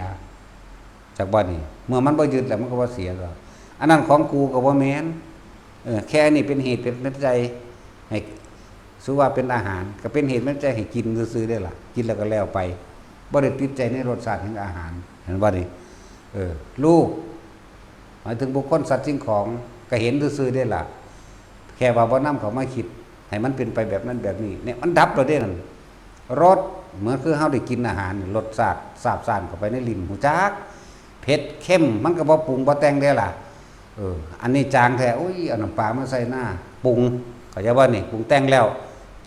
จักบ่นี่ เมื่อมันบ่ยึดแล้วมันกะบ่เสียดอก อันนั้นของกูกะบ่แม่น เออ แค่นี้เป็นเหตุเป็นปัจจัยให้ ถือว่าเป็นอาหาร กะเป็นเหตุเป็นปัจจัยให้กินซื่อๆ เด้ล่ะ กินแล้วกะแล้วไป บ่ได้ติดใจในรสชาติแห่งอาหาร เห็นบ่นี่ เออ รูป หมายถึงบุคคลสัตว์สิ่งของ กะเห็นซื่อๆ เด้ล่ะ แค่ว่าบ่นำเข้ามาคิด ให้มันเป็นไปแบบนั้นแบบนี้ เนี่ย มันดับแล้วเด้นั่น รส เหมือนคือเฮาได้กินอาหาร รสชาติซาบซ่านเข้าไปในลิ้น ฮู้จัก เผ็ด เค็ม มันกะบ่ปรุงบ่แต่งเด้ล่ะ เออ อันนี้จางแท้ อุ้ย เอาน้ำปลามาใส่หน้า ปรุง เข้าใจบ่นี่ ปรุงแต่งแล้ว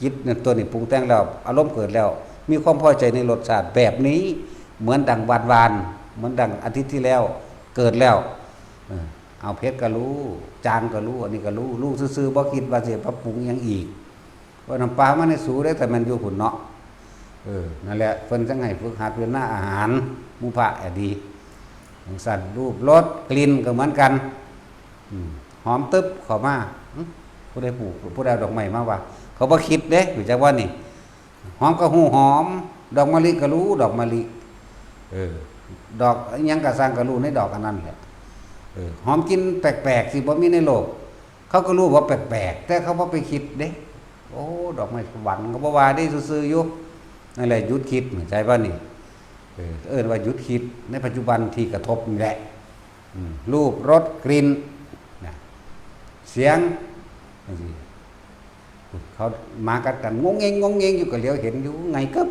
จิตนั่นตัวนี้ปรุงแต่งแล้ว อารมณ์เกิดแล้ว มีความพอใจในรสชาติแบบนี้ เหมือนดังหวานๆ เหมือนดังอาทิตย์ที่แล้ว เกิดแล้ว เออ เอาเผ็ดกะรู้ จางกะรู้ อันนี้กะรู้ รู้ซื่อๆ บ่คิดว่าสิปรับปรุงหยังอีก ว่าน้ำปลามาในสูเด้ แต่มันอยู่พุ้นเนาะ เออ นั่นแหละ เพิ่นจังให้ฝึกหัดเวทนาอาหาร หมู่พระอะดี จังซั่น รูป รส กลิ่นกะเหมือนกัน อืม หอมตึบเข้ามา หึ ผู้ใดปลูก ผู้ใดเอาดอกไม้มาวะ เขาบ่คิดเด้ ฮู้จักบ่นี่ หอมกะฮู้หอม ดอกมะลิกะรู้ดอกมะลิ เออ ดอกอิหยังกะซ่างกะรู้ในดอกอันนั้นแหละ เออ หอมกลิ่นแปลกๆ สิบ่มีในโลก เขากะรู้ว่าแปลกๆ แต่เขาบ่ไปคิดเด้ โอ้ ดอกไม้สวรรค์กะบ่ว่าเด้ ซื่อๆ อยู่ นั่นแหละหยุดคิด เข้าใจบ่นี่ เออ เอิ้นว่าหยุดคิด ในปัจจุบันที่กระทบนี่แหละ อืม รูป รส กลิ่น นะ เสียง จังซี้ เขาหมากัดกัน งงเงง งงเงงอยู่ กะเหลียวเห็นอยู่ ไงกึ๊บ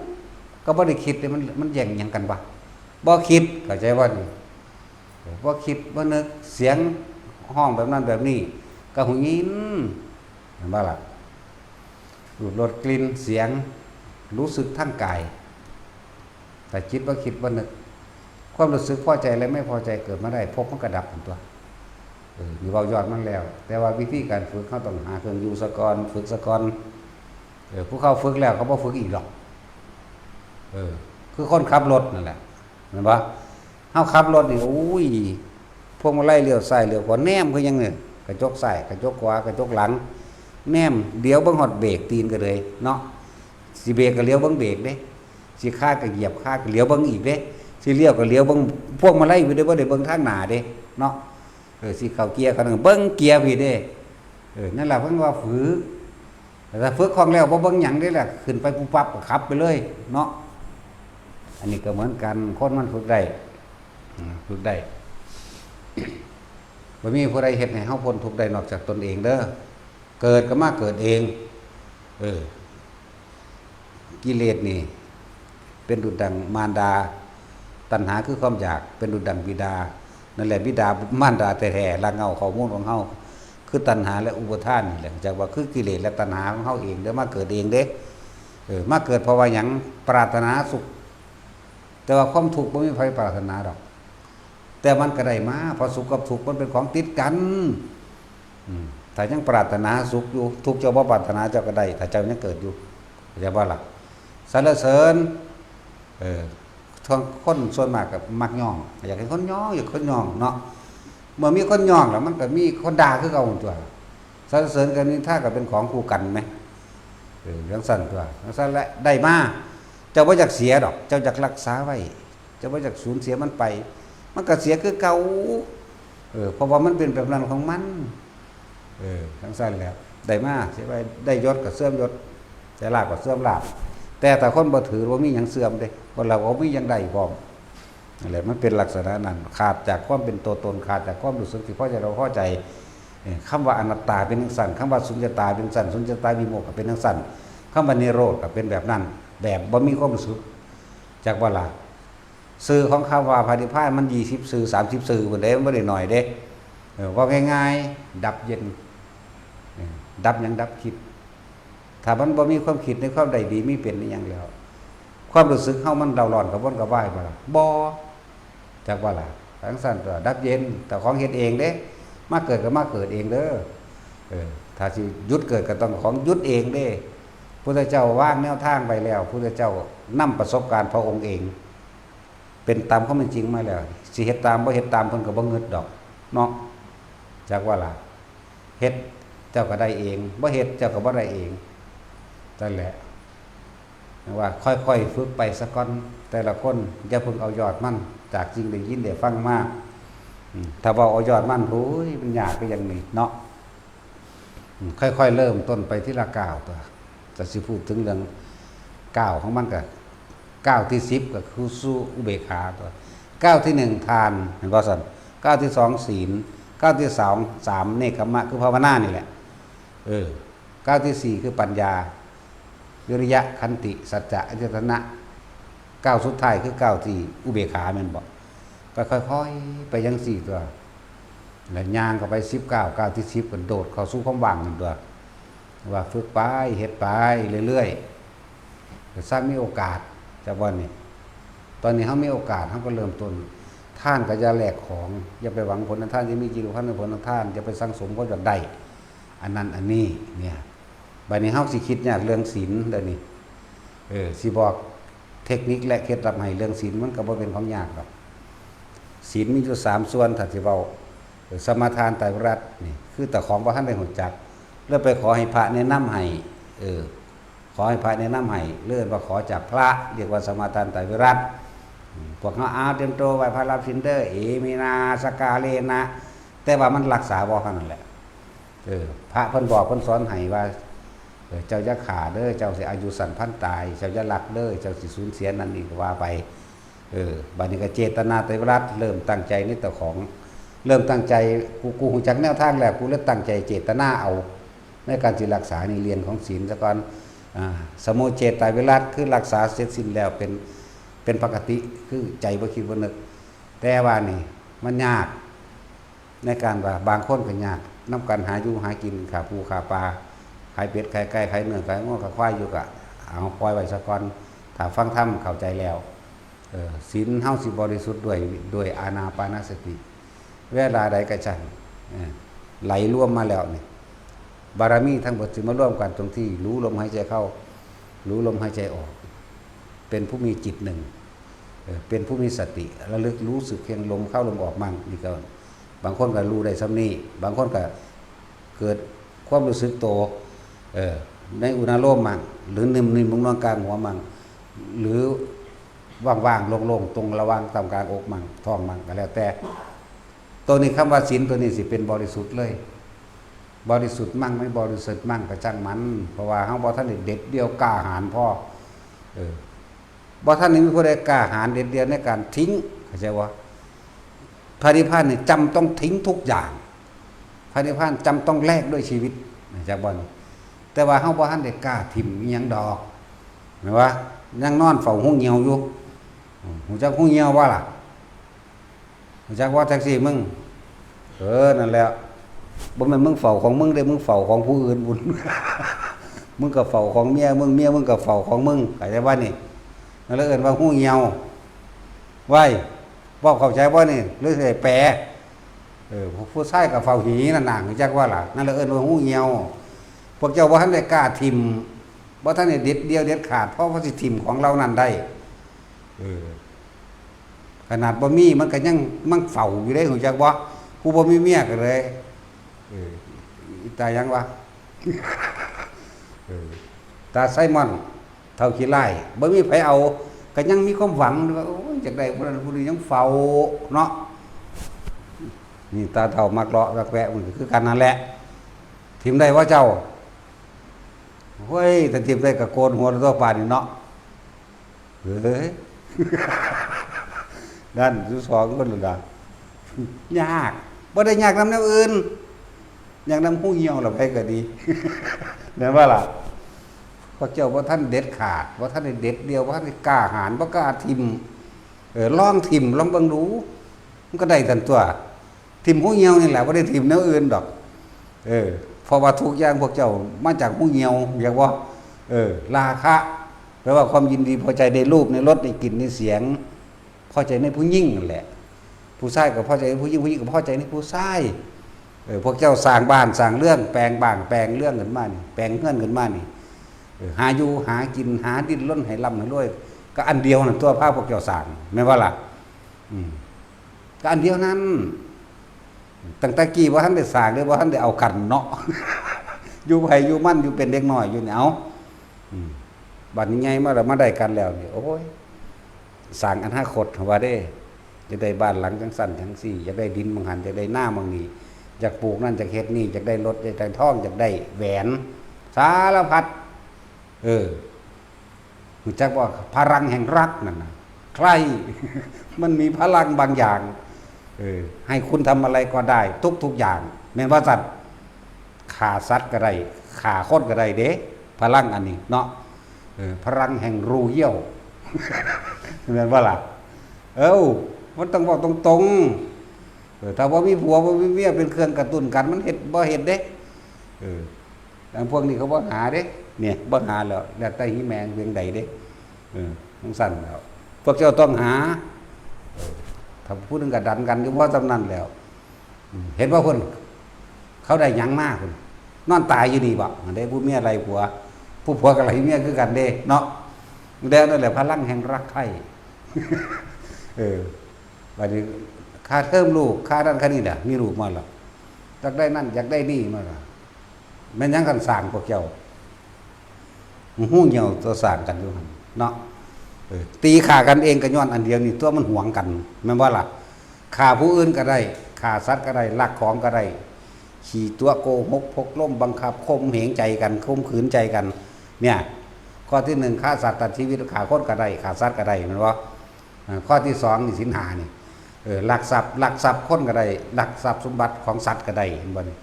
กะบ่ได้คิดเด้ มัน มันแย่งหยังกันวะ บ่คิด เข้าใจบ่นี่ บ่คิด บ่นึก เสียงฮ้องแบบนั้นแบบนี้ กะฮู้ยิน เห็นบ่ล่ะ รูป รส กลิ่น เสียง รู้สึกทางกาย ถ้าจิตบ่คิดบ่นึก ความรู้สึกพอใจและไม่พอใจเกิดมาได้ ภพมันกะดับตันตั๊ว เออ นี่เว้ายอดมันแล้ว แต่ว่าวิธีการฝึก เฮาต้องหาเครื่องอยู่ซะก่อน ฝึกซะก่อน เออ ผู้เขาฝึกแล้วเขาบ่ฝึกอีกดอก เออ คือคนขับรถนั่นแหละ แม่นบ่ เฮาขับรถนี่ โอ้ย พวงมาลัยเลี้ยวซ้ายเลี้ยวขวา แนมคือหยังเนี่ย กระจกซ้าย กระจกขวา กระจกหลัง แนม เหลียวเบิ่งฮอดเบรกตีนกะเลยเนาะ สิเบรกกะเหลียวเบิ่งเบรกเด้ สิคาดกะเหยียบคาดกะเหลียวเบิ่งอีกเด้ สิเลี้ยวกะเหลียวเบิ่งพวงมาลัยอยู่เด้ บ่ได้เบิ่งทางหน้าเด้ เนาะ เออ สิเข้าเกียร์คันหนึ่ง เบิ่งเกียร์พี้เด้ เออ นั่นล่ะเพิ่นว่าฝึก แต่ถ้าฝึกคล่องแล้วบ่เบิ่งหยังเด้ล่ะ ขึ้นไปปุ๊บปั๊บกะขับไปเลยเนาะ อันนี้กะเหมือนกัน คนมันฝึกได้ อืม ฝึกได้ บ่มีผู้ใดเฮ็ดให้เฮาพ้นทุกข์ได้นอกจากตนเองเด้อ เกิดกะมาเกิดเอง เออ กิเลสนี่ เป็นดุจดังมารดา ตัณหาคือความอยาก เป็นดุจดังบิดา นั่นแหละบิดามารดาแท้ๆ รากเหง้าข้อมูลของเฮา คือตัณหาและอุปาทานนี่แหละ จักว่าคือกิเลสและตัณหาของเฮาเองเด้อ มาเกิดเองเด้ เออ มาเกิดเพราะว่าหยัง ปรารถนาสุข แต่ว่าความทุกข์บ่มีไผปรารถนาดอก แต่มันกะได้มา เพราะสุขกับทุกข์มันเป็นของติดกัน อืม ถ้ายังปรารถนาสุขอยู่ ทุกข์เจ้าบ่ปรารถนาเจ้ากะได้ ถ้าเจ้ายังเกิดอยู่ เข้าใจบ่ล่ะ สรรเสริญ เออ คนส่วนมากกะมักย่อง อยากให้คนย่อง อยากให้คนย่องเนาะ เมื่อมีคนย่องแล้วมันกะมีคนด่าคือเก่าตั๊ว สรรเสริญกับนินทากะเป็นของคู่กันแหม เออ จังซั่นตั๊ว จังซั่นแหละ ได้มา เจ้าบ่อยากเสียดอก เจ้าอยากรักษาไว้ เจ้าบ่อยากสูญเสียมันไป มันกะเสียคือเก่า เออ เพราะว่ามันเป็นแบบนั้นของมัน เออ จังซั่นแหละ ได้มา เสียไป ได้ยศกะเสื่อมยศ ได้ลาภกะเสื่อมลาภ แต่ถ้าคนบ่ถือ บ่มีหยังเสื่อมเด้ คนเราบ่มีหยังได้พร้อม นั่นแหละ มันเป็นลักษณะนั้น ขาดจากความเป็นตัวตน ขาดจากความรู้สึกที่พอใจบ่พอใจ เอ้ย คำว่าอนัตตาเป็นจั่งซั้น คำว่าสุญญตาเป็นจั่งซั้น สุญญตาวิโมกข์ก็เป็นจั่งซั้น คำว่านิโรธก็เป็นแบบนั้น แบบบ่มีความรู้สึก จักบ่ล่ะ ชื่อของคำว่าพระนิพพานมันยี่สิบชื่อ สามสิบชื่อพุ้นเด้ มันบ่ได้น้อยเด้ เออ เว้าง่ายๆ ดับเย็น เออ ดับหยัง ดับคิด ถ้ามันบ่มีความคิดในความได้ดีมีเป็นอิหยังแล้ว ความรู้สึกเฮามันเร่าร้อนกระวนกระวายบ่ล่ะ บ่ จักว่าล่ะ จั่งซั้นตั๊ว ดับเย็น เจ้าของเฮ็ดเองเด้ มาเกิดก็มาเกิดเองเด้อ เออ ถ้าสิหยุดเกิดก็ต้องของหยุดเองเด้ พุทธเจ้าวางแนวทางไว้แล้ว พุทธเจ้านำประสบการณ์พระองค์เอง เป็นตามความเป็นจริงมาแล้ว สิเฮ็ดตามบ่เฮ็ดตามเพิ่นก็บ่งึดดอกเนาะ จักว่าล่ะ เฮ็ดเจ้าก็ได้เอง บ่เฮ็ดเจ้าก็บ่ได้เอง นั่นแหละ ว่าค่อยๆฝึกไปซะก่อน แต่ละคน อย่าเพิ่งเอายอดมัน จากสิ่งได้ยินได้ฟังมา อืม ถ้าเว้าเอายอดมัน โอ้ย มันยากคือหยังนี่เนาะ อืม ค่อยๆเริ่มต้นไปทีละก้าวตั๊ว แต่สิพูดถึงเรื่องก้าวของมันก็ ก้าวที่สิบก็คือสู่อุเบกขาตั๊ว ก้าวที่หนึ่งทาน เห็นบ่ซั่น ก้าวที่สองศีล ก้าวที่สอง สามเนกขัมมะ คือภาวนานี่แหละ เออ ก้าวที่สี่คือปัญญา วิริยะ ขันติ สัจจะ อธิษฐานะ ก้าวสุดท้ายคือก้าวที่อุเบกขาแม่นบ่ ก็ค่อยๆไปจั่งซี้ตั๊ว แล้วย่างเข้าไปสิบก้าว ก้าวที่สิบก็โดดเข้าสู่ความว่างนั่นตั๊ว ว่าฝึกไป เฮ็ดไปเรื่อยๆ ก็ซ้ำมีโอกาส จักว่านี่ ตอนนี้เฮามีโอกาส เฮาก็เริ่มต้น ทานก็อย่าแลกของ อย่าไปหวังผลทางทาน อย่ามีจิตผูกพันในผลทางทาน อย่าไปสั่งสมความอยากได้ อันนั้นอันนี้เนี่ย บัดนี้เฮาสิคิดยากเรื่องศีลเด้อนี่ เออ สิบอกเทคนิคและเคล็ดลับให้เรื่องศีล มันก็บ่เป็นของยากดอก ศีลมีอยู่สามส่วน ถ้าสิเว้า เออ สมาทานไตรวิรัตนี่ คือแต่ของบ่ทันได้รู้จัก แล้วไปขอให้พระแนะนำให้ เออ ขอให้พระแนะนำให้ เรียกว่าขอจากพระ เรียกว่าสมาทานไตรวิรัต อืม พวกเฮา อ้าว เตรียมตัวไหว้พระรับศีลเด้อ เอมินาสกาเลนะ แต่ว่ามันรักษาบ่เท่านั้นแหละ เออ พระเพิ่นบอกเพิ่นสอนให้ว่า เออ เจ้าอย่าฆ่าเด้อ เจ้าสิอายุสั้นพลันตาย เจ้าอย่าลักเด้อ เจ้าสิสูญเสียนั่นนี่ก็ว่าไป เออ บัดนี้ก็เจตนาไตรวิรัต เริ่มตั้งใจในเจ้าของ เริ่มตั้งใจ กู กูรู้จักแนวทางแล้ว กูเลยตั้งใจเจตนาเอา ในการสิรักษานี่ เรียนของศีลซะก่อน อ่า สมุจเฉทไตรวิรัต คือรักษาเสร็จสิ้นแล้วเป็น เป็นปกติ คือใจบ่คิดบ่นึก แต่ว่านี่มันยาก ในการว่าบางคนก็ยากนำกันหาอยู่หากิน ฆ่าปูฆ่าปลา ขายเป็ดขายไก่ ขายเนื้อขายงัวขายควายอยู่ก็เอาปล่อยไว้ซะก่อน ถ้าฟังธรรมเข้าใจแล้ว เออ ศีลเฮาสิบริสุทธิ์ด้วย ด้วยอานาปานสติ เวลาใดก็ช่าง เออ ไหลรวมมาแล้วนี่ บารมีทั้งหมดสิมารวมกันตรงที่รู้ลมหายใจเข้า รู้ลมหายใจออก เป็นผู้มีจิตหนึ่ง เออ เป็นผู้มีสติ ระลึกรู้สึกเพียงลมเข้าลมออกมั่ง นี่ก็ บางคนก็รู้ได้ส่ำนี้ บางคนก็เกิดความรู้สึกโต เออ ในอุณาโลมมั่ง หรือนิ่มๆ นวลๆ กลางหัวมั่ง หรือว่างๆ โล่งๆ ตรงระหว่างตามกลางอกมั่ง ท้องมั่ง ก็แล้วแต่ ตัวนี้ คำว่าศีลตัวนี้สิเป็นบริสุทธิ์เลย บริสุทธิ์มั่งไม่บริสุทธิ์มั่งก็ช่างมัน เพราะว่าเฮาบ่ทันได้เด็ดเดี่ยวกล้าหาญพอ เออ บ่ทันได้มีผู้ใดกล้าหาญเด็ดเดี่ยวในการทิ้ง เข้าใจบ่ พระนิพพานนี่จำต้องทิ้งทุกอย่าง พระนิพพานจำต้องแลกด้วยชีวิต เข้าใจบ่ แต่ว่าเฮาบ่ทันได้กล้าถิ่มอิหยังดอก แม่นบ่ ยังนอนเฝ้าฮูเหี่ยวอยู่ อืม ฮู้จักฮูเหี่ยวบ่ล่ะ รู้จักว่าแท็กซี่มึง เออ นั่นแหละ บ่แม่นมึงเฝ้าของมึงเด้ มึงเฝ้าของผู้อื่นบุญ มึงก็เฝ้าของเมียมึง เมียมึงก็เฝ้าของมึง เข้าใจว่านี่ นั่นเลยเอิ้นว่าฮูเหี่ยว ไว้ เว้าเข้าใจบ่นี่ หรือสิแปล เออ ผู้ชายก็เฝ้าหีนั่นน่ะ รู้จักว่าล่ะ นั่นเลยเอิ้นว่าฮูเหี่ยว พวกเจ้าบ่ทันได้กล้าถิ่ม บ่ทันได้เด็ดเดี่ยวเด็ดขาด เพราะว่าสิถิ่มของเหล่านั้นได้ เออ ขนาดบ่มีมันก็ยังมังเฝ้าอยู่เด้ รู้จักบ่ ผู้บ่มีเมียก็เลย เออ อีตายังวะ เออ ตาไซมอน เฒ่าขี้ร้าย บ่มีไผเอา ก็ยังมีความหวังว่า โอ้ย อยากได้ผู้นั้นผู้นี้ ยังเฝ้าเนาะ นี่ตาเฒ่ามักเลาะแวะๆ มันก็คือกันนั่นแหละ ถิ่มได้บ่เจ้า โอ้ย ถ้าถิ่มได้ก็โกนหัวตัวปานนี่เนาะ เฮ้ย นั่นอยู่สองคนนั่นล่ะ ยาก บ่ได้ยากนำแนวอื่น ยังนำหูเหี่ยวละไปก็ดี แม่นว่าล่ะ พวกเจ้าว่าท่านเด็ดขาด ว่าท่านได้เด็ดเดียว ว่าท่านได้กล้าหาญ ว่ากล้าทิ่ม เออ ลองทิ่ม ลองเบิ่งดู มันก็ได้ทันตัว ทิ่มหูเหี่ยวนี่แหละ บ่ได้ทิ่มแนวอื่นดอก เออ เพราะว่าทุกอย่างพวกเจ้ามาจากหูเหี่ยว อยากว่า เออ ราคะ แปลว่าความยินดีพอใจในรูป ในรส ในกลิ่น ในเสียง พอใจในผู้หญิงนั่นแหละ ผู้ชายก็พอใจในผู้หญิง ผู้หญิงก็พอใจในผู้ชาย เออ พวกเจ้าสร้างบ้านสร้างเรือน แปลงบ้านแปลงเรือนขึ้นมานี่ แปลงเฮือนขึ้นมานี่ เออ หาอยู่หากิน หาดิ้นรนให้ร่ำให้รวย ก็อันเดียวนั่นตัวพาพวกเจ้าสร้าง แม่นบ่ล่ะ อืม ก็อันเดียวนั้น ตั้งแต่กี้บ่ทันได้สร้างเลย บ่ทันได้เอากันเนาะ อยู่ไผอยู่มัน อยู่เป็นเด็กน้อยอยู่นี่ เอ้า อืม บัดนี้ใหญ่มาแล้ว มาได้กันแล้วนี่ โอ้ย สร้างอนาคตว่าเด้ อยากได้บ้านหลังจังซั่นจังซี่ อยากได้ดินหม่องหั่น อยากได้นาหม่องนี้ อยากปลูกนั่น อยากเฮ็ดนี่ อยากได้รถ อยากได้ทอง อยากได้แหวน สารพัด เออ รู้จักว่าพลังแห่งรักนั่นน่ะ ใคร่ มันมีพลังบางอย่าง เออ ให้คุณทำอะไรก็ได้ทุกๆอย่าง แม่นว่าซั่น ฆ่าสัตว์ก็ได้ ฆ่าคนก็ได้เด้ พลังอันนี้เนาะ เออ พลังแห่งรูเยี่ยว แม่นบ่ล่ะ เอ้า มันต้องบอกตรงๆ เออ ถ้าบ่มีผัวบ่มีเมียเป็นเครื่องกระตุ้นกัน มันเฮ็ดบ่เฮ็ดเด้ เออ อันพวกนี้เขาบ่หาเด้ เนี่ย บ่หาแล้ว แล้วแต่อีแม่งเวียงใดเด้ เออ จังซั่นแล้ว พวกเจ้าต้องหา เออ ถ้าผู้หนึ่งก็ดันกันอยู่พอส่ำนั้นแล้ว อืม เห็นบ่พุ่น เขาได้หยังมาพุ่น นอนตายอยู่นี่บ่ อันใดผู้เมียไล่ผัว ผู้ผัวก็ไล่เมียคือกันเด้ เนาะ แล้วนั่นแหละพลังแห่งรักใคร่ เออ บัดนี้ค่าเทอมลูก ค่านั่นค่านี่น่ะ มีลูกมาแล้ว อยากได้นั่น อยากได้นี่มาแล้ว แม่นหยังกันสร้างพวกเจ้า ฮู้เหี่ยวตัวสร้างกันอยู่หั่นเนาะ เออ ตีฆ่ากันเองก็ย้อนอันเดียวนี่ตัว มันหวงกัน แม่นบ่ล่ะ ฆ่าผู้อื่นก็ได้ ฆ่าสัตว์ก็ได้ ลักของก็ได้ ขี้ตั๋วโกหก พกลม บังคับ ข่มเหงใจกัน ข่มขืนใจกัน เนี่ย ข้อที่หนึ่ง ฆ่าสัตว์ตัดชีวิต ฆ่าคนก็ได้ ฆ่าสัตว์ก็ได้ แม่นบ่ อ่า ข้อที่สองนี่ศีลห้านี่ เออ ลักทรัพย์ ลักทรัพย์คนก็ได้ ลักทรัพย์สมบัติของสัตว์ก็ได้ เห็นบ่นี่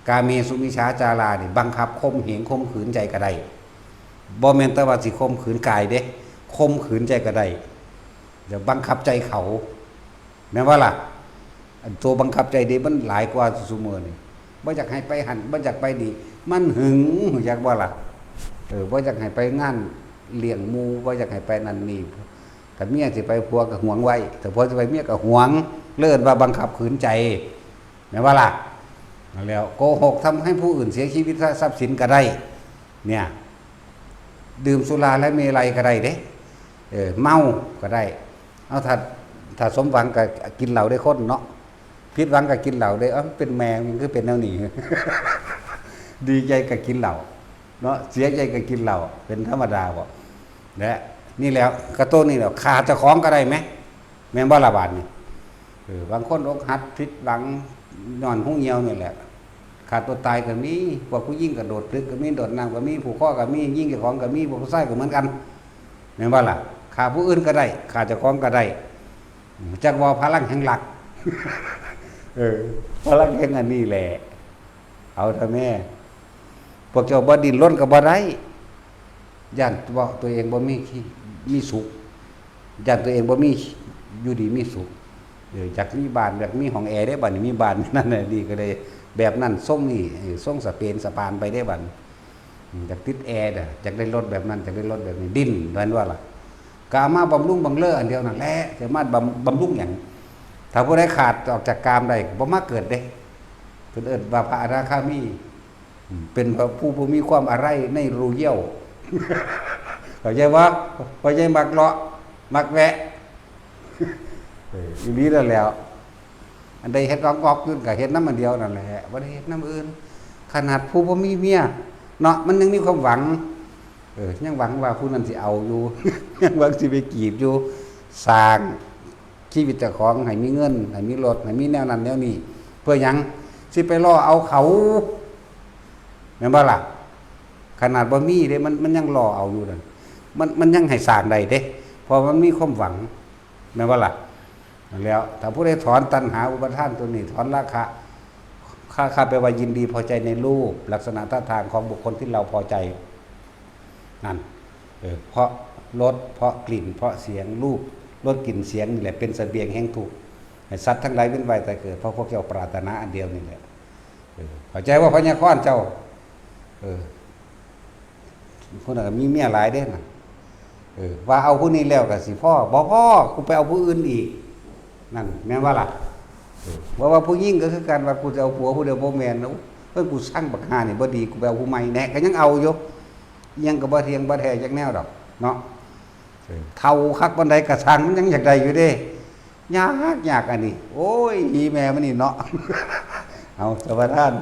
กาเมสุมิจฉาจารานี่ บังคับข่มเหงข่มขืนใจก็ได้ บ่แม่นแต่ว่าสิข่มขืนกายเด้ ข่มขืนใจก็ได้ เดี๋ยวบังคับใจเขา แม่นบ่ล่ะ อันตัวบังคับใจเด้มันหลายกว่าซุมื้อนี่ บ่อยากให้ไปหั่น บ่อยากไปนี่ มันหึง อยากบ่ล่ะ เออ บ่อยากให้ไปงานเลี้ยงหมู่ บ่อยากให้ไปนั่นนี่ ถ้าเมียสิไปผัวก็หวงไว้ ถ้าผัวสิไปเมียก็หวง เอิ้นว่าบังคับขืนใจ แม่นบ่ล่ะ นั่นแหล้ว โกหกทำให้ผู้อื่นเสียชีวิตและทรัพย์สินก็ได้ เนี่ย ดื่มสุราและเมรัยก็ได้เด้ เออ เมาก็ได้ เอา ถ้า ถ้าสมหวังก็กินเหล้าได้คนเนาะ ผิดหวังก็กินเหล้าได้ เอ้า เป็นแม่มันคือเป็นแนวนี้ ดีใจก็กินเหล้าเนาะ เสียใจก็กินเหล้า เป็นธรรมดาบ่ และนี่แหล้ว กระโตนี่แหล้ว ฆ่าเจ้าของก็ได้ไหม แม่นบ่ล่ะบาดนี่ เออ บางคนอกหักผิดหวังย้อนฮูเหี่ยวนี่แหละ ฆ่าตัวตายก็มี พวกผู้หญิงกระโดดตึกก็มี โดดน้ำก็มี ผูกคอก็มี ยิงเจ้าของก็มี พวกผู้ชายก็เหมือนกัน แม่นบ่ล่ะ ฆ่าผู้อื่นก็ได้ ฆ่าเจ้าของก็ได้ จักว่าพลังแห่งรัก เออ พลังแห่งอันนี้แหละ เอาเถอะแม่ พวกเจ้าบ่ดิ้นรนก็บ่ได้ ย้านว่าตัวเองบ่มีขี้ มีสุข ย้านตัวเองบ่มีอยู่ดีมีสุข เออ อยากมีบ้าน อยากมีห้องแอร์เด้ บัดนี้มีบ้านนั่นน่ะดีก็ได้ แบบนั้นทรงนี่ เออ ทรงสเปนสปานไปเด้บัดนี้ อืม อยากติดแอร์เด้อ อยากได้รถแบบนั้น อยากได้รถแบบนี้ ดิ้น แม่นว่าล่ะ ก็เอามาบำรุงบังเลออันเดียวนั่นแหละ จะมาบำ บำรุงหยัง ถ้าผู้ใดขาดออกจากกามได้ บ่มาเกิดเด้ เพิ่นเอิ้นว่าพระอนาคามี อืม เป็นพระผู้บ่มีความอะไรในรูเยี่ยว เข้าใจบ่ เข้าใจ มักเลาะ มักแวะ เออ อีหลีนั่นแหล้ว อันใดเฮ็ดงอกๆอยู่ก็เฮ็ดนำอันเดียวนั่นแหละ บ่ได้เฮ็ดนำอื่น ขนาดผู้บ่มีเมียเนาะ มันยังมีความหวัง เออ ยังหวังว่าผู้นั้นสิเอาอยู่ ยังหวังสิไปจีบอยู่ สร้างชีวิตเจ้าของให้มีเงิน ให้มีรถ ให้มีแนวนั้นแนวนี้ เพื่อหยัง สิไปล่อเอาเขา แม่นบ่ล่ะ ขนาดบ่มีเด้ มัน มันยังล่อเอาอยู่นั่น มัน มันยังให้สร้างได้เด้ เพราะมันมีความหวัง แม่นบ่ล่ะ นั่นแหล้ว ถ้าผู้ใดถอนตัณหาอุปาทานตัวนี้ ถอนราคะ ข้า ข้าแปลว่ายินดีพอใจในรูป ลักษณะท่าทางของบุคคลที่เราพอใจ นั่น เออ เพราะรส เพราะกลิ่น เพราะเสียง รูป รส กลิ่น เสียง นี่แหละเป็นเสบียงแห่งทุกข์ ให้สัตว์ทั้งหลายเวียนว่ายตายเกิด เพราะพวกเจ้าปรารถนาอันเดียวนี่แหละ เออ เข้าใจว่าพญาคอนเจ้า เออ ผู้นั้นก็มีเมียหลายเด้น่ะ เออ ว่าเอาผู้นี้แล้วก็สิพอ บ่พอ กูไปเอาผู้อื่นอีก นั่น แม่นบ่ล่ะ เออ ว่า ว่าผู้หญิงก็คือกัน ว่ากูจะเอาผัวผู้เดียว บ่แม่นนะ เพิ่น กูซังบักห่านี่บ่ดี กูไปเอาผู้ใหม่แหน่ ก็ยังเอาอยู่ อิหยังก็บ่เที่ยงบ่แท้จักแนวดอก เนาะ เออ เฒ่าคักปานใดก็ช่าง มันยังอยากได้อยู่เด้ ยาก ยากอันนี้ โอ้ย อีแม่มันนี่เนาะ เอา สมภาร